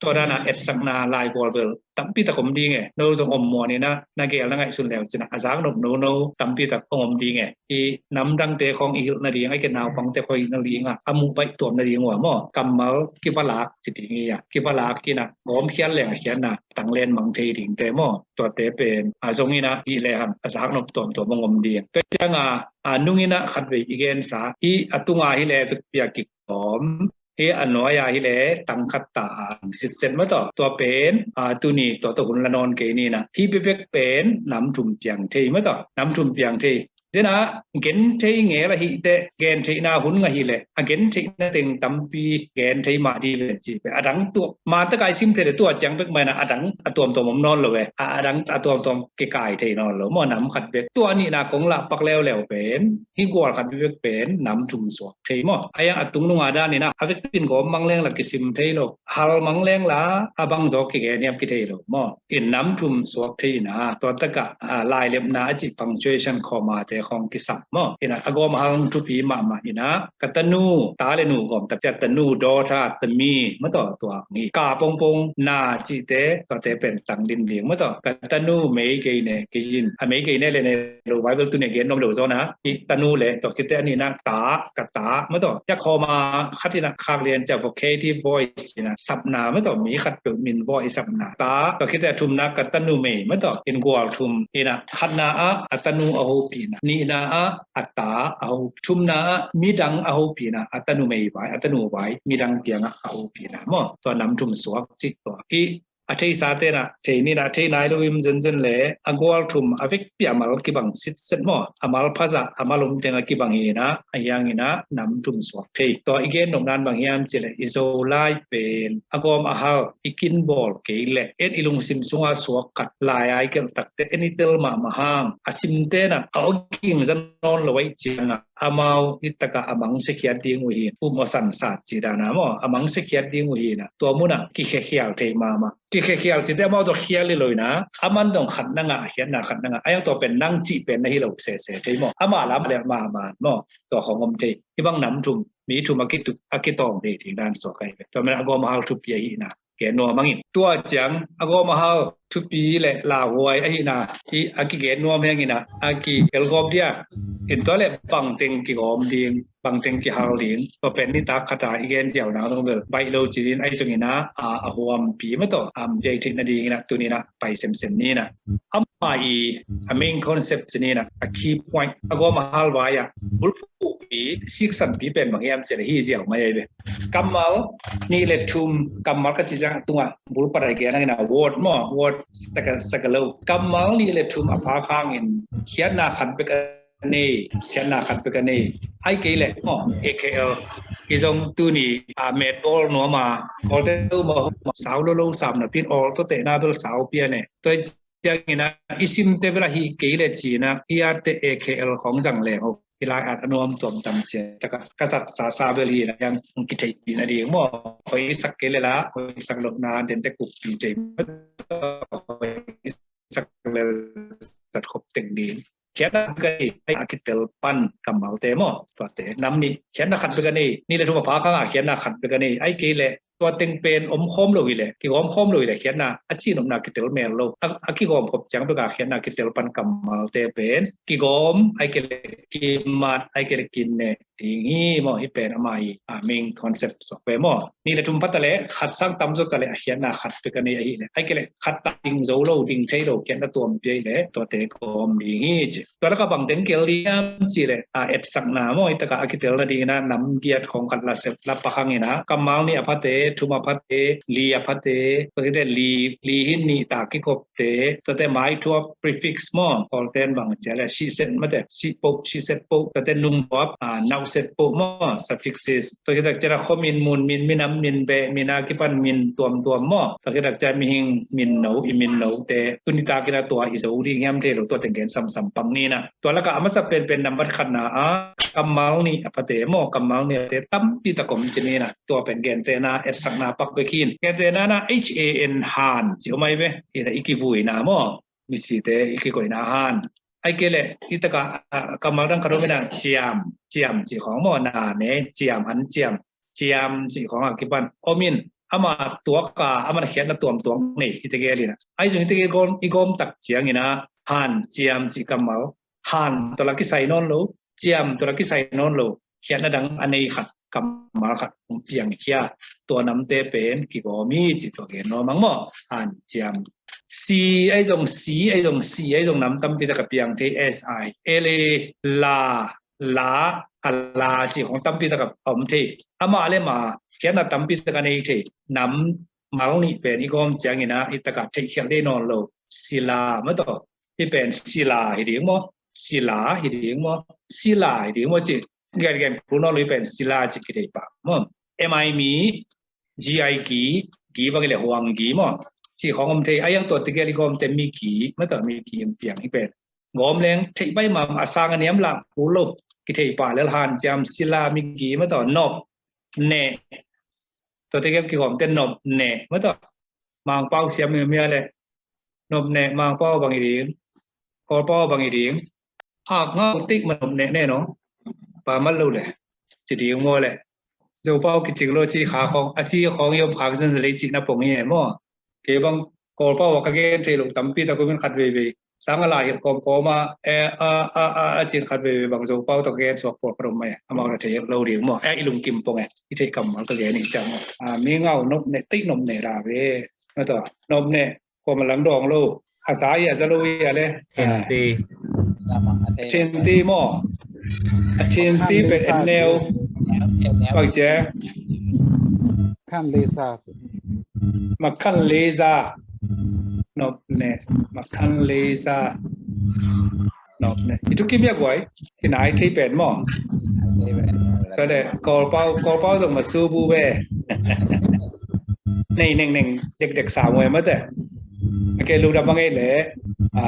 Tua dana etsakna laigual bel tampi tak om ding e. No zong om muan ina na gel na ngaihsun leu cina a zak nop nono tampi tak om ding e. I namdangte khong i hilh nading, a ke naupangte khong i hilh nading a, a muh baih tuam nading ua maw, kammal kivalak ci ding hi a, kivalak ina gawm khial leng a khiatna tanglen mang thei dingte maw, tuate pen a zong ina i le hang a zak nop tuamtuam om ding. Tua cianga a nung ina khatvei i gensa i a tunga hi le vekpia kigawm hi a nuai-a hi le tang khat ta a sitset mataw. Tua pen a tuni tua tawh hun la nawn kei nina hi bebek pen nam thum piang thei mataw, nam thum piang thei. Dena gen thei ngel a hite, gen theihna hun ngah hi le a gen theihna teng tampi gen thei mah di ven ci pe a dang tua ma taka i sim thei le tua ciang bek maina a dang a tuamtuam om nawn lo e. A dang a tuamtuam kikai thei nawn lo maw, nam khat bek. Tua nihna kong lah pak leuleu pen hi gual khat bek pen nam thum suak thei maw. A yang a tungnunga danina a vekpin gawm mang leng la kisim thei lo, hal mang leng la a bang zaw kigen hiam kithei lo maw. In nam thum suak thei ina tua taka a lailepna a ci punctuation comma te khong kisam maw. Ina a gawm a hal thupi mahmah ina ka tanu, ta le nu gawm tak cia tanu, daughter, tami mataw tua ngi ka pongpong na cite tuate pen tang dim ding mataw. Ka tanu mei kei ne kei in a mei kei ne le ne lo Bible tuni gen nom lo zawna i tanu le tua kite anina ta, ka ta mataw. Ya comma khat ina khak lian cia vocative voice ina sapna mataw, mi khat peuh min voice sapna. Ta tua kite thumna ka tanu mei mataw in gual thum ina khatna a a tanu a hopina, nihna a a ta a ho, thumna a midang a hopina, a tanu mei vai, a tanu vai midang kianga a hopina maw. Tua nam thum suak cik tua hi a theisa tena thei nina thei nai lo im zenzen le a gual thum a vekpi a mal kibang sitset maw. A mal phaza a mal um tenga kibang hina a hiangina nam thum suak thei. Tua i gen nop nan bang hiam cile i Zolai pen a gawm a hal i kinbawl kei le en i lungsim sunga suak khat lai ai kelh takte en i tel mahmah hang a sim tena a awging zan nawn lo ai cianga amau i taka a mangse khiat ding uh hi. Upmaw sansat ci dana maw a mangse khiat ding uh hina tua muna kikhekhial thei mahmah. Kikhekhial cite amau zaw khial i loina a man dong khat na ngah a khiatna khat na ngah a yang tua pen nang cih pen na hi lo sese thei maw. Ama lam le mahmah maw tua khong om thei. Hi bang nam thum mi thum a kitawng thei ding dan suak ai ve. Tua mena a gawm a hal thupi a hina gen nuam hangin tua ciang a gawm a hal thupi le lauhuai ahina hi a kigen nuam hangina a kigelgawp dia. In tua le bangteng kigawm ding, bangteng kihal ding tua pen nitak khata i gen ziau nang zong bel baih lo ci din ai zongina a huampi mataw am piai theih nadingina tunina pai semsem nina. Ama i a main concept ci nina a key point a gawm a hal vai a bulphuhpi siksanpi pen bang hiam ci le hi ziau mai ai ve. Kammal nih le thum, kammal ka ci ciang tunga bulpat a gen hangin a word maw, word saka lo. Kammal nih le thum a phak hangin khiatna khat bek a nei, khiatna khat bek a nei. Ai kei le maw A K L i zong tuni a met bawl nuama bawlte lo ma sau lo lo sam napin awl tawh tehna bel sau pia ne. Tua ciangina i simte bel a hi kei le cina i atte A K L khong zang leng ho i lai at a nuam tuam tam cia taka ka zat sasa bel hi na yang kithei pi na ding maw. Hoisak kei le la hoisak lohna dente kukpi thei, hoisak le zat khop teng ding. Khiatna ka hi a kitel pan kammalte maw tuate nam nih khiatna khat bek a nei, nih le thum a phak hanga khiatna khat bek a nei. Ai kei le tua teng pen om khawm lo hi le kigawm khawm lo hi le khiatna a cihnopna kitel mel lo. A kigawm khop ciang beka khiatna kitel pan kammalte pen kigawm ai kei le kimat ai kei le kinne ding hi maw. Hi pen ama i a main concept suak ve maw. Nih le thum phata le khat sang tam zota le a khiatna khat bek a nei ahi le ai kei le khat ta ding zo lo, ding thei lo khiatna tuampi ahi le tuate gawm ding hi ci. Tua laka bangteng kel diam ci le a etsakna maw, hi taka a kitel nadingina nam giat khong khat la sep la pak hangina kammal nih a phate, thum a phate, li a phate, tua khite li, li hin nih ta kikopte, tuate mai thuap prefix maw, Kawlten bang cia le sihset mate, sihpoh, sihset poh, tuate nung thuap a nauset poh maw, suffixes. Tua khitak ciana khuamin, mun min, minam min, beh min a kipan min tuamtuam maw. Tua khitak cia mihing min no, i min note tuni takina tua i zo ding hiam thei lo, tua teng gen samsam pak nina. Tua laka a masa penpen nambat khatna a kammal nih a phate maw, kammal nih a phate tampi tak om ci nina. Tua pen gentehna etsakna pak bek hin. Gentehna na H A N, han ci om ai ve. Ina i kivuina maw, misite i kikoihna han. Ai kei le hi taka kammal dang khat om ina ciam, ciam ci khong maw, na ne ciam, an ciam, ciam ci khong a kipan om in. Ama tuak a, ama na khiatna tuamtuam nei, hih tegel in ah. Ahi zong hih tegel i gawm, i gawm tak ciangin ah, hanciam cih kammal, han tawh la kisai nawn lo, ciam tawh la kisai nawn lo, khiatna dang a nei khat, kammal khat hong piangkhia, tua namte pen kigawm hi cih tua gen nuam ang maw. Hanciam. Si ahi zong, si ahi zong, si ahi zong nam tampi tak a piang thei, S I L A, la, la, a la cih khong tampi tak a om thei. Amah le mah khiatna tampi tak a nei thei. Nam mal nih pen i gawm ciangin ah, i tak a theihkhial dei nawn lo. Sila, maw taw. Hih pen sila hi ding maw? Sila hi ding maw? Sila hi ding maw cih. Gen gen kul nawn lo, hih pen sila cih kithei pah maw. M I mi, G I gi, gi bang hi leh huang gi maw. Cih khong om thei, a hiang tua tegel i gawmte mi gi, maw taw, mi gi in piang hih pen. Gawm leng theih baih mahmah, a sang a niam lah kul lo. Kithei pah lel, hanciam, sila, mi gi, maw taw, nop, neh. Tua tegel kigawmte nop, neh, maw taw. Mangpau siam mi mia leh. Nop neh, Mangpau bang hi ding. Kawlpau bang hi ding. Hak ngau tik ma nop neh ne no. Pa mal lo le. Ci ding maw le. Zopau kicing lo ci kha khong. A ci khong i om khak zan lei ci na pong hi e maw. Kei bang Kawlpau a ka gen thei lo tampi tak om in khat veivei. Sang a la hi kawmkawm a, e, a, a, a, a cin khat veivei bang Zopau tawh gen suak pawl khat om mai. Amau na thei lo ding maw. E, i lungkim pong e. I thei kammal ka gen hi ciang maw. A, mi ngau nop neh, tik nop neh da ve. Maw taw, nop neh. Kua ma lang dawng lo. A za hi a za lo hi a le. Thinti. A thinti maw. A thinti pen en neu. Bang ci e. Khan leza. Ma khan leza. Nop neh. Ma khan leza. Nop neh. I thukim hi a guai. Kinai thei pen maw. Ka de Kawlpau, Kawlpau zong ma su bu ve. Nei neng neng dekdek sa ngoi mate. A ke lu da bang ei le. A,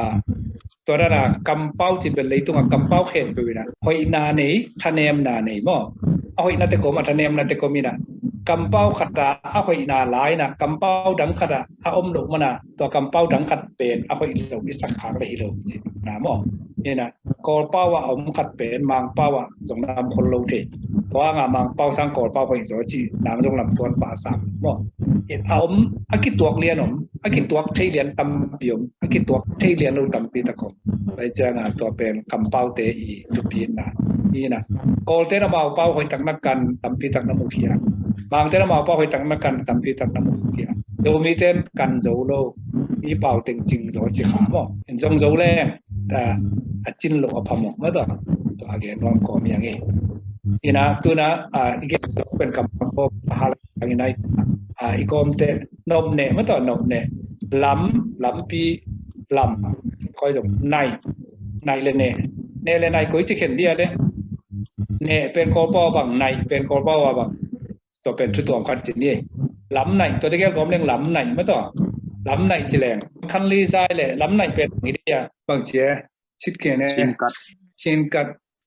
tua dan a kampau cin pen leitung a kampau khempeuh in a hoihna nei, thanemna nei maw. A hoihna te kom, a thanemna te kom in a kampau khat a, a hoihna lai in a kampau dang khat a, a om loh man a, tua kampau dang khat pen a hoih lo, i sak khak le hi lo cihna maw. In a Kawlpau a om khat pen Mangpau a zong nam khol lo thei. Tua hang a Mangpau sang Kawlpau hoih zaw ci nang zong lam tuan pah sam maw. In a om, a kituak lian om, a kituak thei lian tampi om, a kituak thei lian lo tampi tak om. Pai ciang a tua pen kampaute i thupi in a. In a Kawlte na Mangpau hoih tak na kan tampi tak na mu khia. Mangte na Mangpau hoih tak na kan tampi tak na mu khia. Zomite in kan zo lo, mi pau teng cing zaw ci kha maw. In zong zo leng, a, a cin lo a phamawh maw taw. Tua a gen nuam kawm hi ang e. In a tuna, a, i gen zo pen kam phamawh a hal ang in a, a, i kawmte nop neh maw taw, nop neh. Lam, lampi, lam. Koi zong nai, nai le neh. Neh le nai koi ci khen dia le. Neh pen Kawlpau bang, nai pen Kawlpau bang. Tua pen thu tuam khat ci ni. Lam naih, tua tegel kawm leng lam naih maw taw. Lam naih ci leng. Khan li zai le lam naih pen hi dia bang ci e. Cit ke ne. Chin kat. Chin kat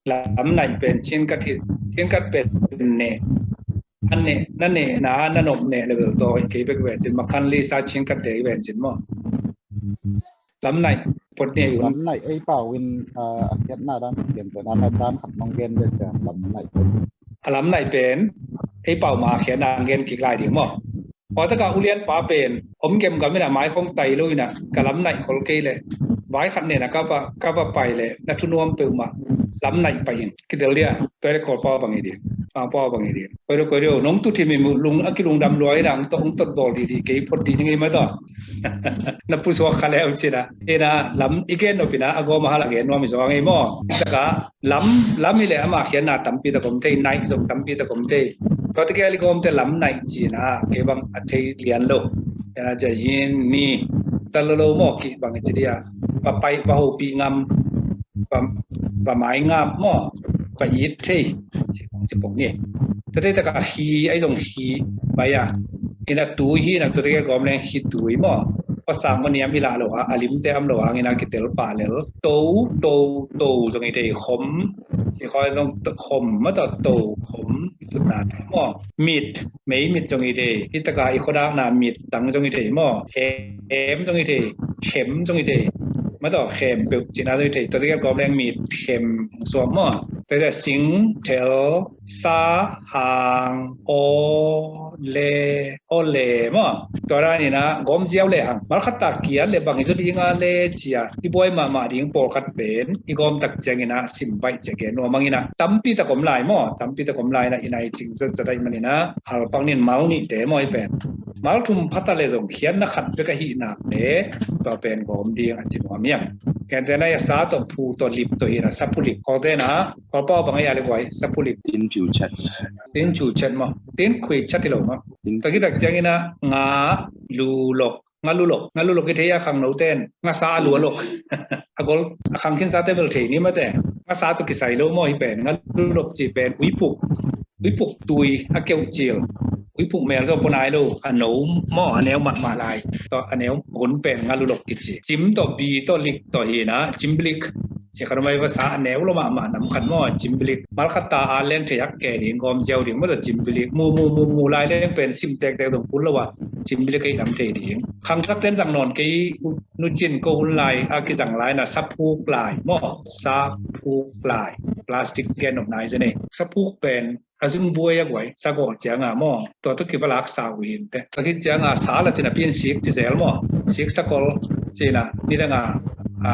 lam naih pen chin kat hi. Chin kat pen ne. An ne, na ne, na, na nop ne le bel taw hi kei bek ven cin. Ma khan li sa chin kat de ven cin maw. Lam naih, pot ne un. Lam naih ei pau in, ah, a khiatna dan, khian pen, a dan khat nong gen de sia, lam naih pen. A lam naih pen, ei pau ma a khiatna gen kik lai ding maw. Aw taka ulian pa pen, om gemgam in a mai khong tai lo in a, ka lam naih khol kei le. Vai khat nen a ka pa, ka pa pai le, na thunuam peuhmah, lam naih pai in. Kidel dia, tua le Kawlpau bang hi ding, Mangpau bang hi ding. Koi do, koi do, nong tu thim in lung, a kilungdam lua in a, hong tot, hong tot bawl didi, kei phot didi ngei maw taw. Na pusuak kha leu cin a. Ina lam i gen nop ina a gawm a hal a gen nuam i zaw ngei maw. Taka lam, lam hi leh ama khiatna tampi tak om thei, naih zong tampi tak om thei. Tua te kia li gawmte lam naih cina kei bang a thei lian lo. Ina cia yin ni tal lo lo maw kih bang i ci dia. Va pai, va hopih ngam, va, va mai ngap maw, va it thei. Ci pong, ci pong ni. Tua te taka hi, ai zong hi, bai a. Ina tui hi na, tua te kia gawm leng hi tui maw. Pasang maw niam i lah lo a, a limte am lo a, ina kitel pah lel. To, to, to, zong i thei khom. Ci khoi zong khom, maw taw to, khom. I tutna te maw. Mit, mei mit zong i thei. Hi taka i khuadakna mit, tang zong i thei maw. Hem zong i thei, khem zong i thei. Maw taw khem peuh cina zong i thei. Tua te kia gawm leng mit, khem, suam maw. Tua te sing, thel, Sa, hang, aw, le, aw le maw. Tua dan inah gawm ziau le hang. Malkhat tak kiat le bang hi zaw ding a le ci-a i buai mahmah ding pawlkhat pen i gawm tak ciang inah sim baih ci-a gen nuam hang inah tampi tak om lai maw. Tampi tak om lai inah i nai cing zatzat ahih man inah halpak nin mal nihte maw hi pen. Mal thum pha ta le zong khiatna khat bek ahih nak le tua pen gawm ding a ci nuam hiam. Gentehna a sa tawh phu tawh lip tawh hi inah sa phu lip. Kawltena Kawlpau bang a hia le guai sa phu lip. Tin piu chat. Tin cu chat maw. Tin khui chat hi lo maw. Tin. Tua khit tak ciang inah nga lu lok. Nga lu lok. Nga lu lok i thei a khangno ten nga sa a lu a lok. A gol a khang khin sa te bel thei ni mate. Nga sa tawh kisai lo maw hi pen. Nga lu lok ci pen uipuk. Uipuk tui a keuh cil. Uipuk mel tawh pua nai lo a no maw a neu mahmah lai. Tua a neu hun pen nga lu lok kici. Cim tawh bi tawh lik tawh hi inah cim bilik. Ci khat om a i va sa a neu lo mahmah nam khat maw cim bilik. Malkhat ta a leng thei hak ke ding gawm ziau ding maw tawh cim bilik. Mu mu mu mu lai leng pen sim tektek dong kun lo a cim bilik ei nam thei ding. Khangthak ten zang nawn kei nu cin ko hun lai a kizang lai na sa phuk lai maw sa phuk lai. Plastic gen nop nai zene sa phuk pen a zun buai a guai sa gawh cianga maw. Tua tawh kiva lak sa uh hinte. Tua khit cianga sa la cina pin sik ci zel maw. Sik sakol cina nidanga a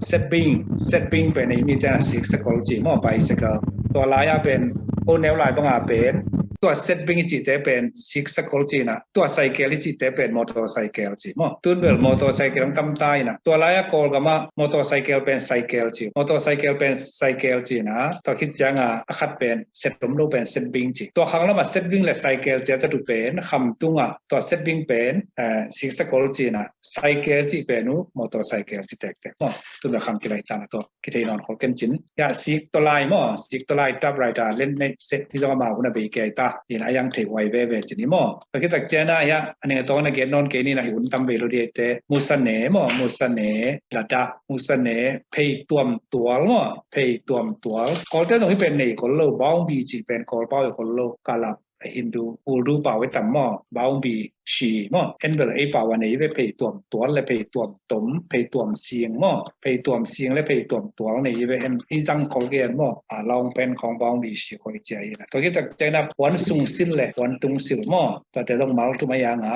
setbing setbing pen ei mi tena sik sakol ci maw bicycle. Tua lai-a pen o neu lai banga pen tua setbing i cihte pen sik sakol cina tua cycle i cihte pen motorcycle ci maw. Tun bel motorcycle ang tam ta ina tua lai-a Kawlgama motorcycle pen cycle ci. Motorcycle pen cycle cina tua khit cianga a khat pen set om lo pen setbing ci. Tua khang lama setbing le cycle cia catu pen kham tunga tua setbing pen eh, sik sakol cina cycle ci pen uh motorcycle ci tektek maw. Tun bel kham kilai tana tua kithei nawn khol ken cin. Ya sik tawlai maw sik tawlai tap rai ta len nei set hi zong ama hun a bei kei ta. Ina a yang thei huai veve cin hi maw. Tua khit tak ciana ya a ning a tawng na gen nawn kei ni na hi hun tam bei lo di te musane maw musane lada musane phei tuam tual maw phei tuam tual. Kawlte zong hi pen nei khol lo baung bi ci pen Kawlpau hi khol lo kalap a Hindu Urdu pau i tam maw baung bi shi maw en bel ei pau a nei ve phei tuam tual le phei tuam tom phei tuam sing maw phei tuam sing le phei tuam tual nei ve en i zang khol gen maw a laung pen khong baung bi shi khoi cia ina. Tua khit tak ciana puan sung sil le puan tung sil maw tua te zong mal tum a yanga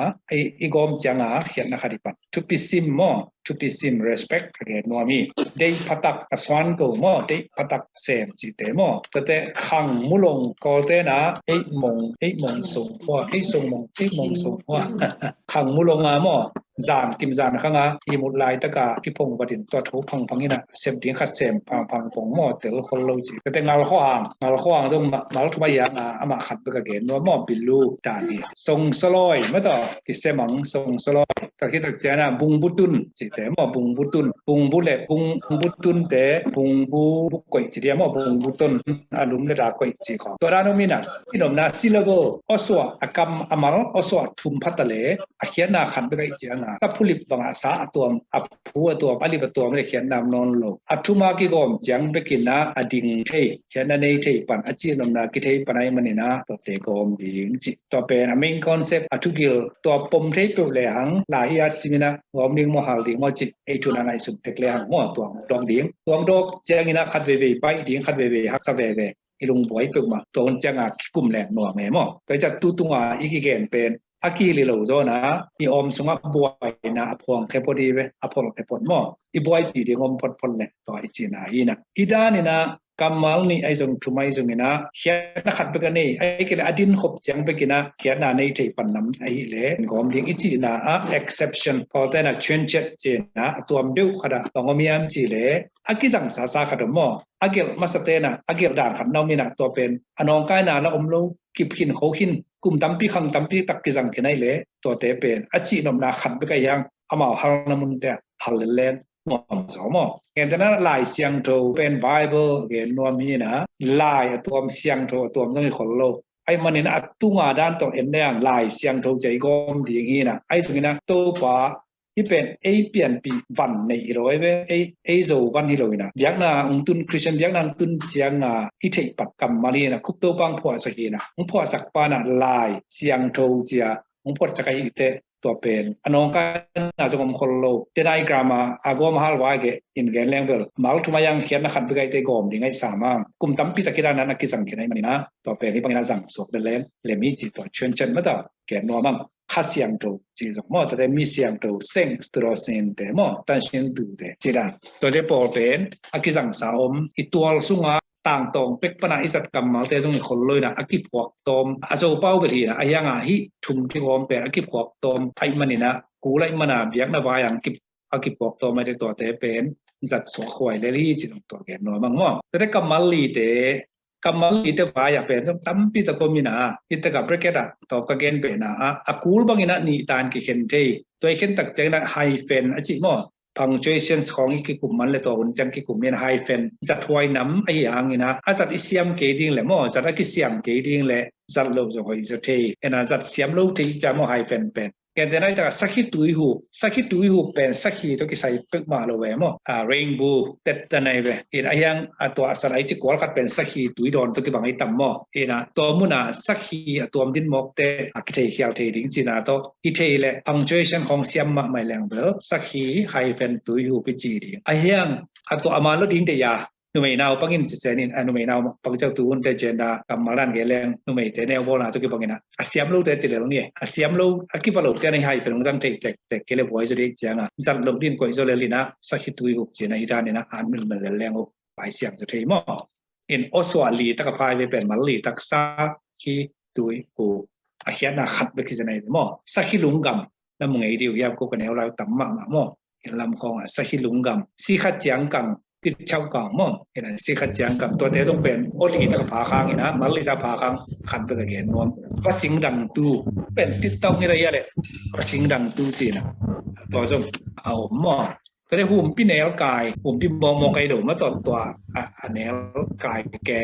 i gawm cianga khiatna khat i pan thupi sim maw thupi sim respect ka gen nuam hi. Deih phatak a suan ko maw deih phatak sem cite maw tua te khang mulong Kawltena ei mong ei mong song hua ei song mong ei mong song hua. Khang mulong a maw zan kim zan khanga i mut lai taka kiphong vatin tua tho phangphang ina sem ding khat sem phangphang pong maw tel khol lo ci. Tua te ngal khuahang ngal khuahang zong mal thum a yanga amah khat bek a gen nuam maw bilu dan hi. Song saloi mata kisemang song saloi. Tua khit tak ciana bung butun cite maw bung butun bung bu le bung butun te bung bu bu koih ci dia maw bung butun a lum le da koih ci khong. Tua dan om ina i nomna syllable awsuah a kam a mal awsuah thum pha ta le a khiatna khat bek a i cianga ka phulip banga sa a tuam a phu a tuam a lip a tuam le khiatna om nawn lo. A thuma kigawm ciang bekina a ding thei khiatna nei thei pan a ci nomna kithei pan a i manina tua te gawm ding ci. Tua pen a main concept a thugil tua pom thei peuh le hang lai i at simina gawm ding maw hal ding maw ci ei thuna ngaihsut tek le hang maw tuang dawk ding tuang dawk ciangina khat veve baih ding khat veve haksa veve i lungbuai peuhmah tua hun cianga kikum leng nuam e maw. Tua i cat tu tunga i kigen pen a kihil hi lo zawna i awm sungah buaina a phuang khe phot hi ve a phol khe phot maw. I buaipih ding om photphot le tua i cina hi ina i danina kammal nih ahi zong thum ahi zongina khiatna khat bek a nei ahi kei le a din khop ciang bekina khiatna nei thei pan nam ahi le gawm ding i cina a exception Kawltena chuanchet cina a tuam deuh khata bang om hiam ci le a kizang sasa khat om maw a gelh masa tena a gelh dan khat na om ina tua pen a nawngkaina la om lo kiphin kho khin kum tampi khang tampi tak kizang khin ahi le tuate pen a cihnopna khat bek ahi hang amau halna munte hal lelen nuam zaw maw. Gentehna lai siangtho pen Bible gen nuam hi ina lai a tuam siangtho a tuam zong hi khol lo. Ahi manin a tunga dan tawh en le hang lai siangtho cia i gawm ding hi ina ahi zongina Topa hi pen ei pianpih van nei hi lo ei ve ei zo van hi lo ina biakna ung tun Christian biakna ung tun cianga i theih pat kammal hi ina khupto pang phuahsak hi ina ung phuahsak pana lai siangtho cia ung phuahsak ahi te tua pen a nawngkaina zong om khol lo. Denai grammar a gawm a hal vai geh in gen leng bel mal thum a yang khiatna khat bek aite gawm ding ahi sam ang. Kum tampi tak hi dan a kizang khin ahi manin ah tua pen hih bangin a zang suak lel lem hi ci tua thuancet mah ta gen nuam ang. Kha Siangtho ci zong maw, tate Mi Siangtho, Saints, Tudosin te maw, Tansin Tu te ci dan. Tuate pawl pen a kizangsa om, i tual sunga tangtawng pek pana i zat kammalte zong i khol lo inah a kiphuak tawm a Zopau bel hi inah a hiangah hih thum kigawm pen a kiphuak tawm aih maninah kul aih mana biakna vai ang kip a kiphuak tawm aite tuate pen zat suak huai lel hi ci zong tua gen nuam ang maw. Tate kammal lite, kammal lite vai ah pen zong tampi tak om inah, hih takah bracket ah tawp ka gen pen ah a kul bangin ah nih tan kikhen thei. Tua i khen tak ciangin ah hyphen a cih maw, punctuations khawng i kikum man le tua hun ciang kikum in hyphen zat huai nam ahi hangin ah a zat i siam kei ding le maw, zat a kisiam kei ding le zat lo zong hoih zaw thei. Ena zat siam lo thei ciang maw hyphen pen. Gentehna hih takah sakhi tui hup, sakhi tui hup pen sakhi tawh kisai pek mah lo ve maw. A, rainbow tet ta nei ve. In a hiang a tua a san ai ci kual khat pen sakhi tui dawn tawh kibang ai tam maw. Ina tua muna sakhi a tuam din mawkte a kithei khial thei ding cina tawh i thei le punctuation khawng siam mahmah leng bel sakhi hyphen tui hup i ci ding. A hiang a tua a man lo ding te ya numei nau pangin ci cenin, a numei nau pang ciang tu hunte cen da kammal dan gen leng numeite neu bawlna tawh kibangin a siam lote ci lel ni. A siam lo a kiva lote a nei hyphen hong zang thei tektek kei le buai zaw dih cianga zat lo din koih zaw lel inah sakhi tui hup cina hi dan inah an milmel lel leng uh pai siam zaw thei maw. In awsuah li taka phai ve pen mal li tak sakhi tui hup a khiatna khat bek hi za nei maw. Sakhi lunggam na mu ngei diu hiam ko ka neu lai tam mahmah maw. In lam khawngah sakhi lunggam, sikha ciangkang, titchau kang maw. Ina sikha ciangkang tuate zong pen aw li taka phak hang ina mal li taka phak hang khat bek a gen nuam. Vasing dang tu pen tittau ngi la ia le vasing dang tu cina tua zong a om maw. Tate humpi nelkai, humpi mawkmawk kai lo ma tawh tua a nelkai ke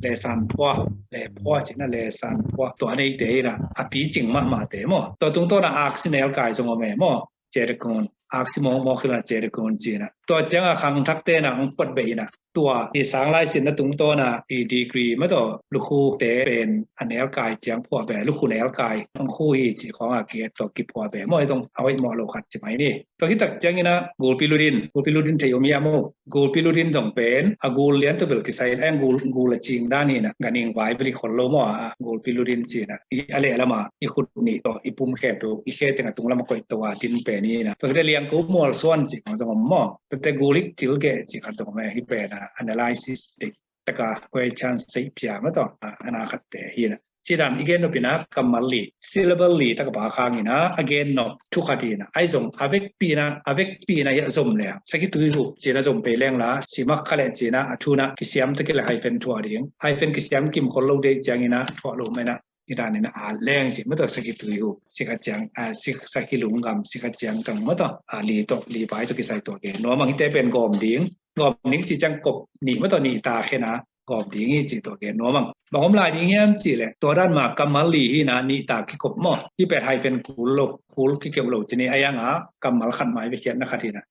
le san phua le phua cina le san phua tua neite ina a picing mahmahte maw. Tua tungtawna aksi nelkai zong om e maw. Cerekun, aksi mawkmawk khilna cerekun cina. Tua cianga khangthakte na ang phuat be ina tua i sang lai sinna tungtawna i degree ma tawh lukhute pen a nelkai ciang phuah be lukhu nelkai ang khu hi ci khawng a ki tawh kiphuah be maw. I tong a hoih mawh lo khat ci mai ni. Tua hi tak ciangina gulpi ludin, gulpi ludin thei om hiam maw. Gulpi ludin zong pen a gul lian tawh bel kisai in a gul a cing dan hi ina ganing vai bel i khol lo maw. A gulpi ludin cina i a leh lama i khut nih tawh i pum khem tawh i khe teng a tung lama koih tawh a din pen hi ina. Tua kite liangko mual suan ci khawng zong om maw. Tate gul hik cil geh ci khat zong om e. Hih pen a analysis dik taka question seih pia ma tawh a na khatte hi ina. Cidan i gen nop ina kammal li syllable li taka phak hang ina a gen nop thu khat hi ina. Ai zong a vekpi ina a vekpi ina hi a zom le a sakhi tui hup cina zom pei leng la simak kha le cina a thuna kisiam taki le hyphen thuah ding. Hyphen kisiam kim khol lo dei ciang ina thuah lo ma ina. I dan ina a leng ci ma tawh sakhi tui hup sikha ciang a sakhi lunggam sikha ciangkang ma tawh a li tawh li vai tawh kisai tua gen nuam ang. Hite pen gawm ding gawm ding ci ciang kop nih ma tawh nih ta khena gawm ding hi ci tua gen nuam ang. Bang om lai ding hiam ci le tua dan ma kammal li hi ina nih ta kikop maw. Hi pen hyphen kul lo kul kikeuh lo cini a hianga kammal khat mai ve khiatna khat hi ina.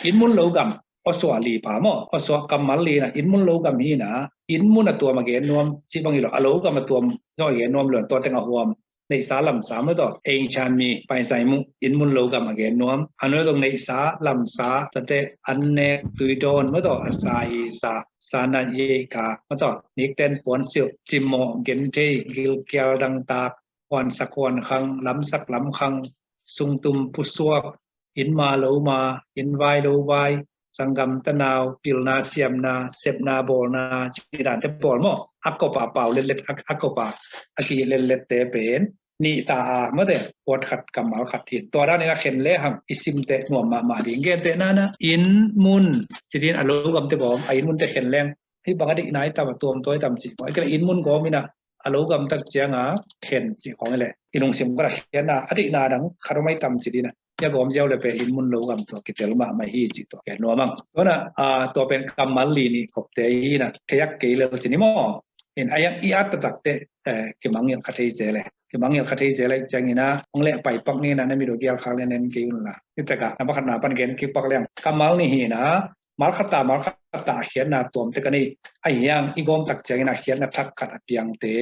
Inn mun lo gam awsuah li pa maw awsuah kammal li ina inn mun lo gam hi ina inn mun a tuam a gen nuam ci bang hi lo a lo gam a tuam zong a gen nuam lo tua teng a huam. Neihsa lamsa ma tawh ei chan mi paisai mu inn mun lo gam a gen nuam. A nuai zong neihsa lamsa tate an nek tui dawn ma tawh a sa i sa sa na yei ka ma tawh nikten puan silh cimmawh gen thei gilkial dangtak huansak huankhang lamsak lamkhang sungtum pusuak inn ma lo ma inn vai lo vai sanggam tanau pilna siamna sepna bawlna ci dante bawl maw. A kopa pau letlet a kopa a ki letlette pen nih ta a mate puat khat kammal khat hin tua danin a khen le hang i simte nuam mahmah ding. Gentehna na inn mun ci din a lo gamte gawm a inn munte khen leng hih bang a dikna i tam a tuamtua i tam cih maw. I kila inn mun gawm ina a lo gam tak cianga khen cih khawng i leh i lungsim kala khiatna a dikna dang khat om ai tam ci dina. Ia gawm ziau le pe inn mun lo gam tua kitel mahmah hi cih tua khen nuam ang. Tuana tua pen kammal li nih kopte hi ina theak kei lel ci ni maw. In a iang i at tatakte kimangngilh kha thei zel e. Kimangngilh kha thei zel e ciangina hong leh paipak nina na mit uh gial khak le nen kei unla. Hi taka na pakhatna pan gen kipak leng kammal nih hi ina malkhat ta malkhat ta a khiatna tuamte ka nei. A hiang i gawm tak ciangin a khiatna thak khat a piangte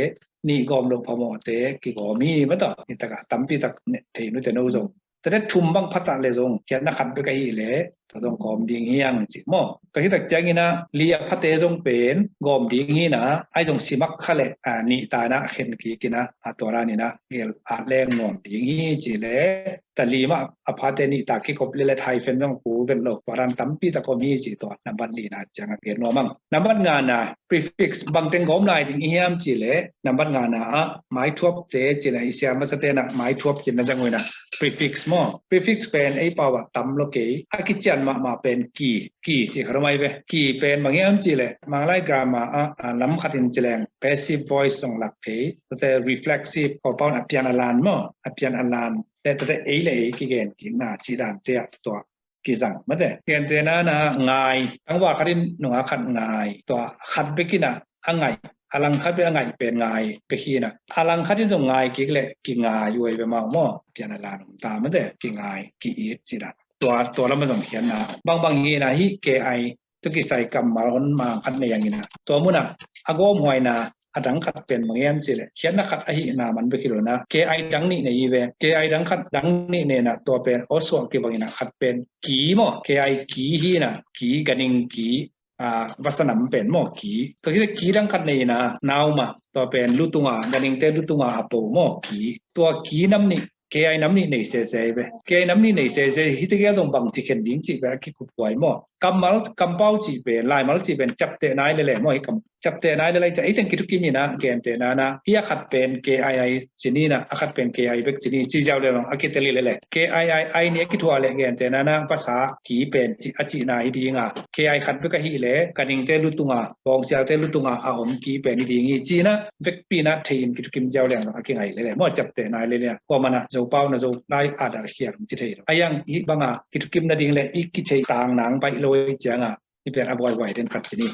nih gawm loh phamawhte kigawm hi, mataw. Hi takah tampi tak thei nute no zong. Tate thum bang phatah le zong, khiatna khat bek ahi le, tua zong gawm ding hi hang ci maw. Tua hi tak ciangin ah, li a phate zong pen gawm ding hi na, ai zong simak kha le, a, nih ta na khen kik in ah, a, tua dan in ah gel a leng nuam ding hi ci le, ta li mah a phate nih ta kikop le le hyphen zong ku ven lo, tua dan tampi tak om hi ci tua, nambat li na ciang a gen nuam ang. Nambat nga na, prefix bang teng gawm lai ding i hiam ci le, nambat nga na ah, maithuapte ci le, i sia masate na maithuap ci na zang uh na, prefix maw. Prefix pen ei pau ah tam lo kei, a kician mahmah pen ki, ki ci kha mai ve. Ki pen bang hiam ci le, Manglai grammar ah, a, lam khat in ci leng, passive voice zong lak thei, tate reflexive, compound a pian a lan maw, a pian a lan. Le tate ei le ei kigen kik na ci dan te ah tua kizang mate. Gentehna na ngai, tangval khat in nungak khat ngai, tua khat bek in ah a ngai, a lang khat bek a ngai pen ngai bek hi na. A lang khat in zong ngai kik le kingai uh ei ve maw maw. Pian a lan om ta mate, kingai, ki-it ci dan. Tua, tua lam a zong khiatna. Bangbang hi na hi K I tua kisai kammal hon mang khat nei ang in ah, tua mun ah a gawmhuaina a dang khat pen bang hiam ci le, khiatna khat ahihna man bek hi lo na, K I dang nih nei hi ve. K I dang khat dang nih nei na, tua pen aw suah kibang in ah khat pen ki maw, K I ki hi na, ki, ganhing ki, a, vasa nam pen maw ki. Tua hi le ki dang khat nei in ah, nauma, tua pen lu tunga, ganhingte lu tunga a po maw ki. Tua ki nam nih, K I nam nih nei sese hi ve. K I nam nih nei sese hi, tegel dong bang ci khen ding cih pen a kikuphuai maw. Kammal, kampau cih pen, laimal cih pen, ciapteh nai lele maw, hi kam, ciapteh nai lele cih, i teng kithukim in ah, gentehna na, hi a khat pen K I I ci ni na, a khat pen K I bek ci ni, ci ziau le long, a kitel hi lele. K I I, I ni a kithuah le gentehna na, vasa ki pen ci, a cihna hi ding a. K I khat bek ahih le, ganhingte lu tunga, bawngsialte lu tunga a om ki pen hi ding hi, ci na, vekpi na thei in kithukim ziau leng a kingai lele maw, ciapteh nai lele. Kua man ah Zopau na Zolai a dal khial ci thei lo. A yang hi bang a kithukim nading le i kithei tang nang baih lo i ciang a, i pian a buaihuai den khat ci ni.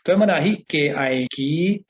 Tua man a hi K I ki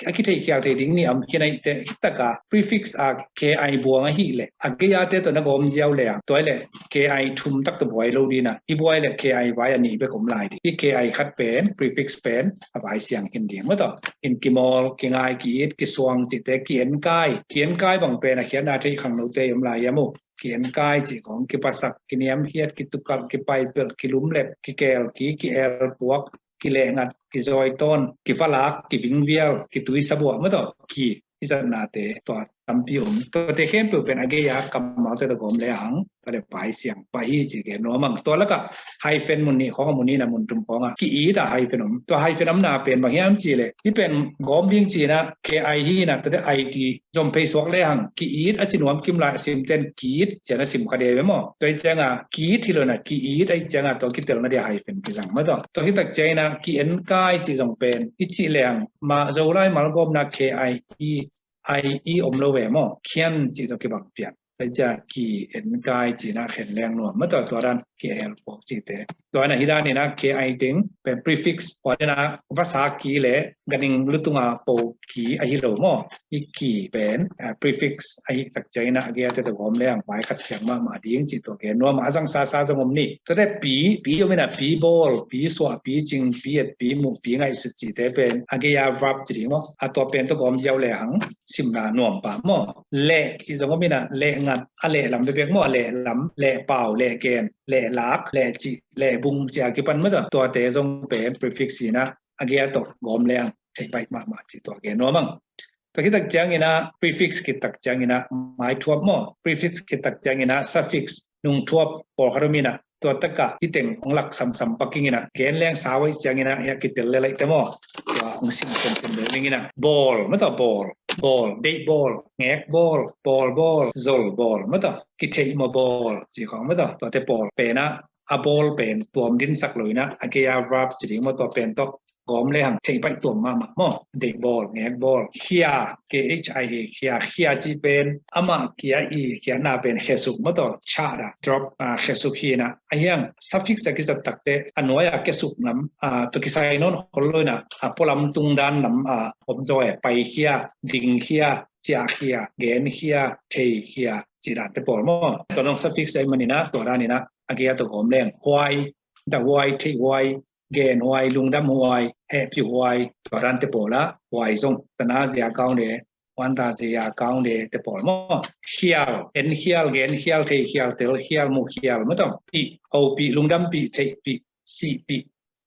a kithei khial thei ding ni am khinai te, hi tak a prefix a K I buang ahih le, a gei a te tua na gawm ziau le a, tua le K I thum tak tua buai lo ding a, i buai le K I vai a nih bek om lai ding. Hi K I khat pen, prefix pen, a vai siang hi ding maw tua. In kimawl, kingai, ki-it, kisuang cihte, ki-enkai. Ki-enkai bang pen a khiatna thei khangnote i om lai hiam uh. Ki-enkai cih khong, kipasak, kiniamkhiat, kitukalh, kipaipelh, kilumlet, kikel, ki, ki-el puak, kilehngat, kizawi tawn, kivalak, kivingvial, kituisabuah maw tua. Ki, i zatnate tua tampi om. Tuate khempeuh pen a gei a kammalte tua gawm le hang, tua le vai siang pah hi ci gen nuam ang. Tua lakah hyphen mun nih khawng a, mun nih na mun thum khawng a ki-it a hyphen om. Tua hyphen omna pen bang hiam ci le, hi pen gawm ding ci na, K I hi na, tate I T zom phei suak le hang, ki-it a ci nuam kim lai a simten ki-it ci a na sim kha dia ve maw. Tua hi ciang a ki-it hi lo na, ki-it a hi ciang a tua kitelna dia hyphen kizang maw tua. Tua hi tak ciang a ki-enkai ci zong pen i cih le hang, mah Zolai malgawmna K I E I E om lo ve maw, khian cih tawh kibang pian. Tua ciang ki-enkai cih na khen leng nuam maw tua, tua dan ki-el puak cihte. Tua na hi dan in a K I teng pen prefix, tua dan a vasa ki le ganhing lu tunga po ki ahi lo maw. I ki pen, ah, prefix ahi tak ciang in a a gei a te tua gawm leng vai khat siang mahmah ding cih tua gen nuam a, a zang sasa zong om ni. Tuate pi, pi om in a pi bawl, pi suah, pi cing, pi et, pi muh, pi ngaihsut cihte pen a gei a verb ci ding maw. A tua pen tua gawm ziau le hang simna nuam pah maw. Leh cih zong om in a, lehngat, a lehlam bekbek maw, a lehlam, lehpau, lehgen, lehlak, lehcih, lehbung cih a kipan maw tua. Tuate zong pen prefix hi na, a gei a tawh gawm leng thei baih mahmah cih tua gen nuam ang. Tua hi tak ciang in a prefix khit tak ciang in a maithuap maw, prefix khit tak ciang in a suffix nungthuap pawlkhat om in a, tua takah hi teng hong lak samsam pak ing in a, gen leng sau ahih ciang in a, hi a kitel le laih te maw. Tua hong sim semsem lo ning in a, bawl maw tua, bawl, bawl, deih bawl, ngek bawl, pawl bawl, zol bawl maw tua, kitheih maw bawl cih khawng maw tua. Tuate pawl pen a, a bawl pen tuam dinsak lo in a, a gei a verb ci ding maw, tua pen tawh gawm le hang thei baih tuam mahmah maw. Deih bawl, ngek bawl, khia, K H I A, khia, khia cih pen amah kia i khiatna pen khesuk maw tua, chah da, drop, ah, khesuk hi na. A hiang suffix a kizat takte a nuai a khesuk nam, ah, tua kisai nawn khol lo in a, ah, pualam tung dan nam, ah, om zaw e, pai khia, ding khia, ciah khia, gen khia, thei khia cih dante pawl maw. Tua zong suffix a hi man in a, tua dan in a a gei a tua gawm leng, huai, da huai, theih huai, gen huai, lungdam huai, hehpih huai, tua dante pawl a, huai zong, tana zia kau ne, Wanta Zeya Kaung De te pawl maw. Khial, en khial, gen khial, thei khial, tel khial, mu khial maw taw. Pih, hopih, lungdampih, theihpih, sihpih,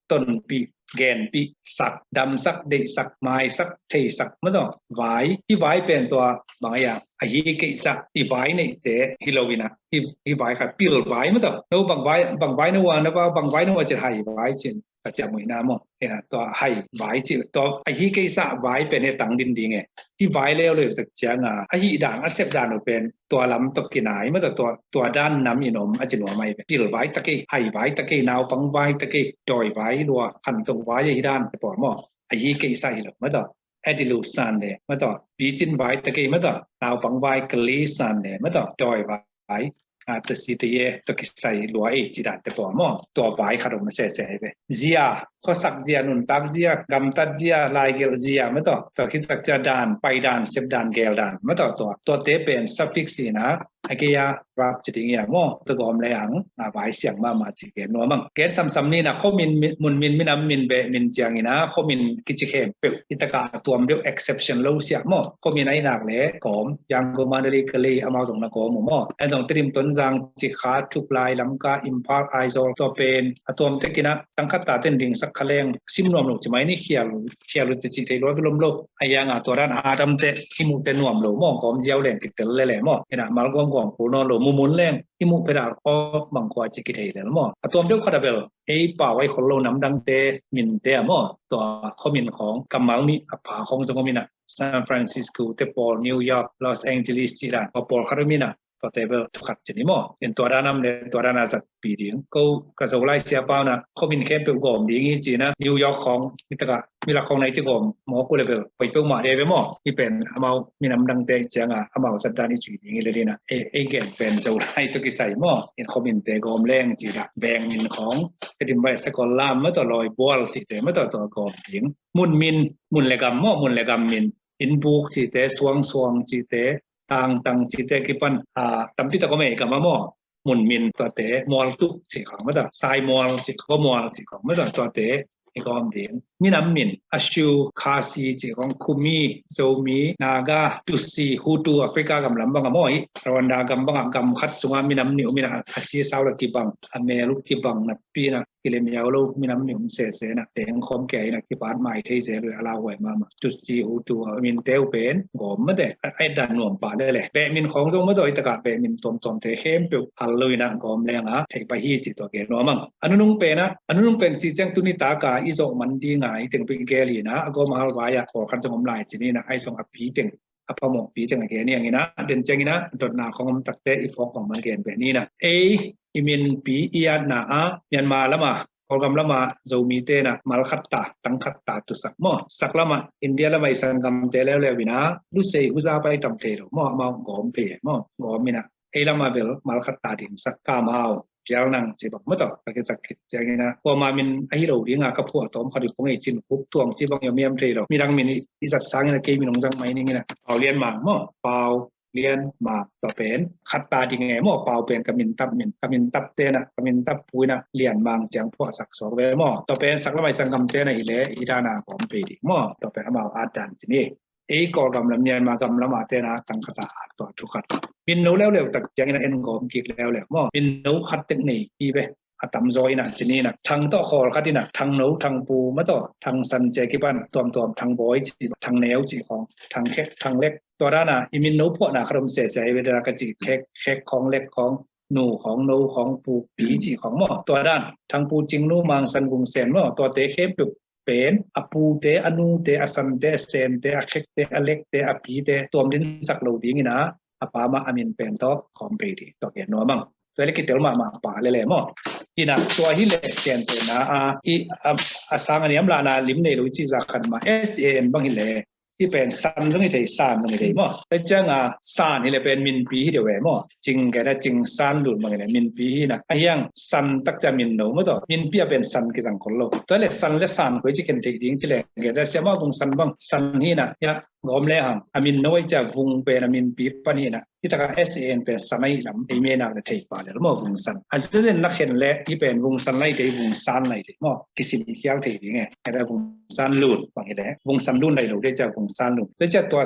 tonpih, genpih, sak, damsak, deihsak, maisak, theisak maw taw. Vai, hih vai pen tua bang a, a hi keisa i vai neite hi lo ina, hih, hih vai khat pil vai maw taw. No bang vai, bang vai no a na va, bang vai no a cin hai vai cin. Ka ciam muina maw. Ina tua hai vai cin. Tua a hi keisa vai pen he tang din ding e. Hih vai leuleu tak cianga a hih dan a sep dan uh pen tua lam tawh kinai maw taw, tua, tua dan nam in om a ci nuam ai ve. Pil vai tak ei, hai vai tak ei, naupang vai tak ei, dawi vai lua, khantoh vai a hi dan te pawl maw. A hi keisa hi lo maw taw. Adilu san le maw taw, picin vai tak ei maw taw, naupang vai kali san le maw taw, dawi vai, a, tasi taye tawh kisai lua ei ci dan te pawl maw. Tua vai khat om a sese ai ve. Zia, khuasak zia, nuntak zia, gamtat zia, laigelh zia maw taw. Tua khit tak cia dan, pai dan, sep dan, gel dan maw taw tua. Tuate pen suffix ina, a gei a verb ci ding ia maw. Tua gawm le ang, a vai siang mahmah ci gen nuam ang. Gen samsam ni na khuamin, mun min, minam min, beh min ciang ina, khuamin kici khempeuh. Hi taka a tuam deuh exception lo siah maw. Khuamin a inak le gawm, Yangon, Mandalay, Kalay, amau zong na gawm uh maw. En zong Tedim, Tonzang, Cikha, Thup Lai, Lamka, Imphal, Aizawl, tua pen a tuam tek ina, tangkhat ta ten dingsak kha leng, sim nuam lo ci mai ni khial, khial uh te ci thei lua bilom lo. A ianga tua dan a damte, i muhte nuam lo maw, gawm ziau leng kitel lele maw. Ina mal gawm gawm kul nawn lo, mumun leng, i muh phedak awk bang khua ci kithei lel maw. A tuam deuh khat a bel, ei pau ai khol lo namdangte, minte a maw. Tua khuamin khawng, kammal nih a pha khawng zong om ina, San Francisco te pawl, New York, Los Angeles ci dan, tua pawl khat om ina, tua te bel thukhat ci ni maw. In tua dan am le tua dan a zat pi ding. Ko ka Zolai sia pau na, khuamin khempeuh gawm ding hi ci na, New York khawng, hi taka, milak khawng na i ci gawm, maw ku le bel, koi peuh mah de ve maw. Hi pen, amau, minam dangte cianga, amau zat dan i cui ding hi le dina. E, e gen pen Zolai tawh kisai maw. In khuaminte gawm leng ci da. Beng min khawng, Tedim vai Sakol Lam maw taw, Lawi Bual cite maw taw, tua gawm ding. Mun min, mun le gam maw, mun le gam min. Innbuk cite, Suangsuang cite, Tangtang cite kipan, a, tampi tak om ei gam a maw. Mun min tuate, Mualtuk ci khawng maw taw, Saimual ci khawng, Mual ci khawng maw taw, tuate i gawm ding. Minam min, Ashu, Khasi ci khawng, Khumi, Zomi, Naga, Tutsi, Hutu, Africa gam lam bang a maw hi. Rwanda gam bang a gam khat sunga minam nih om ina, a ci sau la kibang, a mel uh kibang napi na, kilem yau lo, minam nih om sese na, teng khawm kia ina kipat mai thei zel uh a lauhuai mahmah. Tutsi, Hutu, a minte uh pen gawm mate, a, a dan nuam pah lele. Beh min khawng zong maw taw, hi taka beh min tuamtuamte khempeuh hal lo ina gawm leng a, thei pah hi ci tua gen nuam ang. A nunung pen a, a nunung pen ci ciang tuni taka i zawh man dinga i teng peuh i gel ina, a gawm a hal vai a, khawl khat zong om lai ci ni na, ai zong a pi teng, a phamawhpi teng a gen hi ang ina, den ciang ina, dotna khawng om takte i phawk bang man gen beh ni na. Ei, i minpi i atna a, Myanmar lama, Kawlgam lama, Zomite na, mal khat ta, tang khat ta tusak maw. Sak lama, India lama i sanggamte leuleu ina, lusei huza pai tam thei lo maw, amau gawm phei maw, gawm ina. Ei lama bel, mal khat ta dingsak ka mau, pial nang ci bang maw taw, ka kitak khit ciang ina. Kuama min a hi lo dinga ka phuah tawm khat i pung ei cin, Hup Tuang ci bang i om hiam thei lo. Midang min i, i zat sang ina kei min hong zang mai ning ina. Pau Lian Mang maw, Pau Lian Mang, tua pen khat ta ding e maw, Pau pen ka min tap min, ka min tap te na, ka min tap pu ina, Lian Mang ciang phuahsak suak ve maw. Tua pen sak lama i sanggamte na hi le, hi dana gawm phei ding maw. Tua pen amau at dan ci ni. Ei Kawlgam lam, Myanmar gam lama te na tang khat a at tua thukhat. Min no leuleu tak ciang ina en gawm kik leuleu maw. Min no khat tek nei hi ve. A tamzaw ina ci ni na. Thang tawh khawl khat ina, Thang No, Thang Pu maw taw, Thang San cia kipan, tuamtuam, Thang Bawi ci, Thang Neu ci khawng, Thang Khek, Thang Lek. Tua dana i min no phuahna khat om sese hi ve, dana ka ci Khek, Khek khawng, Lek khawng, Nu khawng, No khawng, Pu, Pi ci khawng maw. Tua dan, Thang Pu Cing Nu, Mang San Gung Sen maw, tuate khempeuh pen a pute, a nute, a sante, a sente, a khekte, a lekte, a pite tuam dinsak lo ding ina, a pa mah a min pen tawh khawm phei ding, tua gen nuam ang. Tua le kitel mahmah pah lele maw. Ina tua hi le, gentehna a, i, a, a sang a niam lahna lim nei lo i ci zah khat mah, S A N bang hi le, hi pen San zong hi thei, San zong hi thei maw. Tua cianga San hi le pen minpi hi deuh e maw. Cing gen a, Cing San Lun bang hi le minpi hi na. A hiang San tak cia min no maw taw. Minpi a pen San kizang khol lo. Tua le San le San koi ci khen thei ding ci le, gen a, Siamah Vung San bang San hi na. Hia, gawm le hang. A min no ai cia Vung pen a minpi pan hi na. Hi taka S A N pen san ahi lam ei mena le thei pa le maw, vung san. A zen na khen le hi pen vung san lai te, vung san lai te maw, kisim khial thei ding e. Kata vung san lun bang hi le, vung san lun lai lo te cia vung san lun. Te cia tua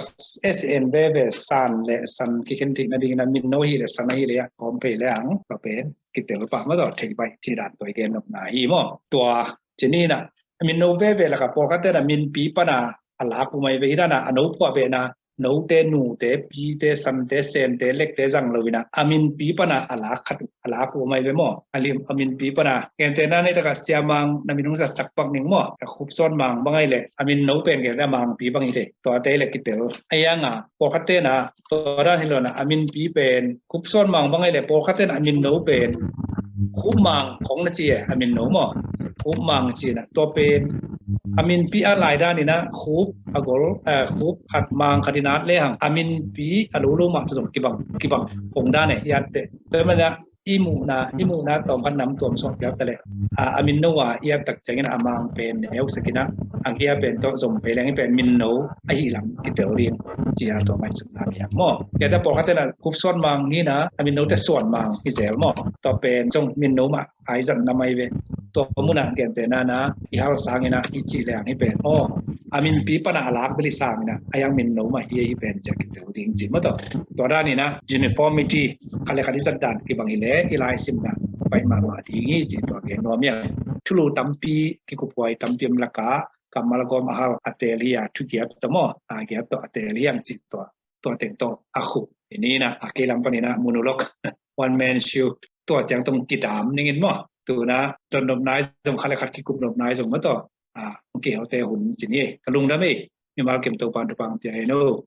S A N veve san le san kikhen theihna dingin a min no hi le san ahi le a kawm phei le ang pa pen kitel pah maw, tua thei pai ci dan tua i gen nopna hi maw. Tua ci ni na, a min no veve laka pawlkhat te na minpi pana a lak uh mai ve hi dan a, a no phuah ve na, note, nute, pite, sante, sente, lekte zang lo ina a minpi pana a lak khat uh, a lak uh mai ve maw. A lim a minpi pana gente na nei taka Sia Mang na min hong zatsak pak ning maw. A Khup Sawn Mang bang ahi le a min no pen gente a Mangpi bang hi le, tua te le kitel. A yang a pawlkhat te na tua dan hi lo na a minpi pen Khup Sawn Mang bang ahi le pawlkhat te na a min no pen Khup Mang khong na ci e, a min no maw. Khup Mang ci na tua pen a minpi a lai dan ina Khup a gol, eh, Khup khat Mang khat ina le hang a minpi a lo lo mah tua zong kibang, kibang khong dan e, hiat te. Tua mana i muhna, i muhna tawm khat nam tuam suak piak ta le a, a min no a i at tak ciangin a Mang pen neu sakina a kia pen tawh zom pe leng i pen min no ahi lam kitel ding cia tua mai sukna mi hang maw. Kia ta pawlkhat te na Khup Sawn Mang ni na a min no te Suan Mang i zel maw. Tua pen zong min no mah ai zat na mai ve. Tua muna gente na na i hal sangina i ci leng i pen aw a minpi pana a lak beli sangina a yang min no mah hi, hi pen cia kitel ding ci maw. Tua tua dan ina uniformity khat le khat i zat dan kibang hi le i lai simna pai mahmah ding hi ci tua gen nuam ia. Thulu tampi kikuphuai tampi om laka kammal gawm a hal a tel hi a, thugiat tawh maw, a giat tawh a tel hi ang ci tua, tua teng tawh a khup. Hi ni na a kei lam pan ina monologue, one man show, tua ciang tong kidam ningin maw. Tuna don nop nai zong khat le khat kikup nop nai zong maw tua a kihote hun ci ni. Ka lungdam ei. Mimal kim Topan thupang pia hen o.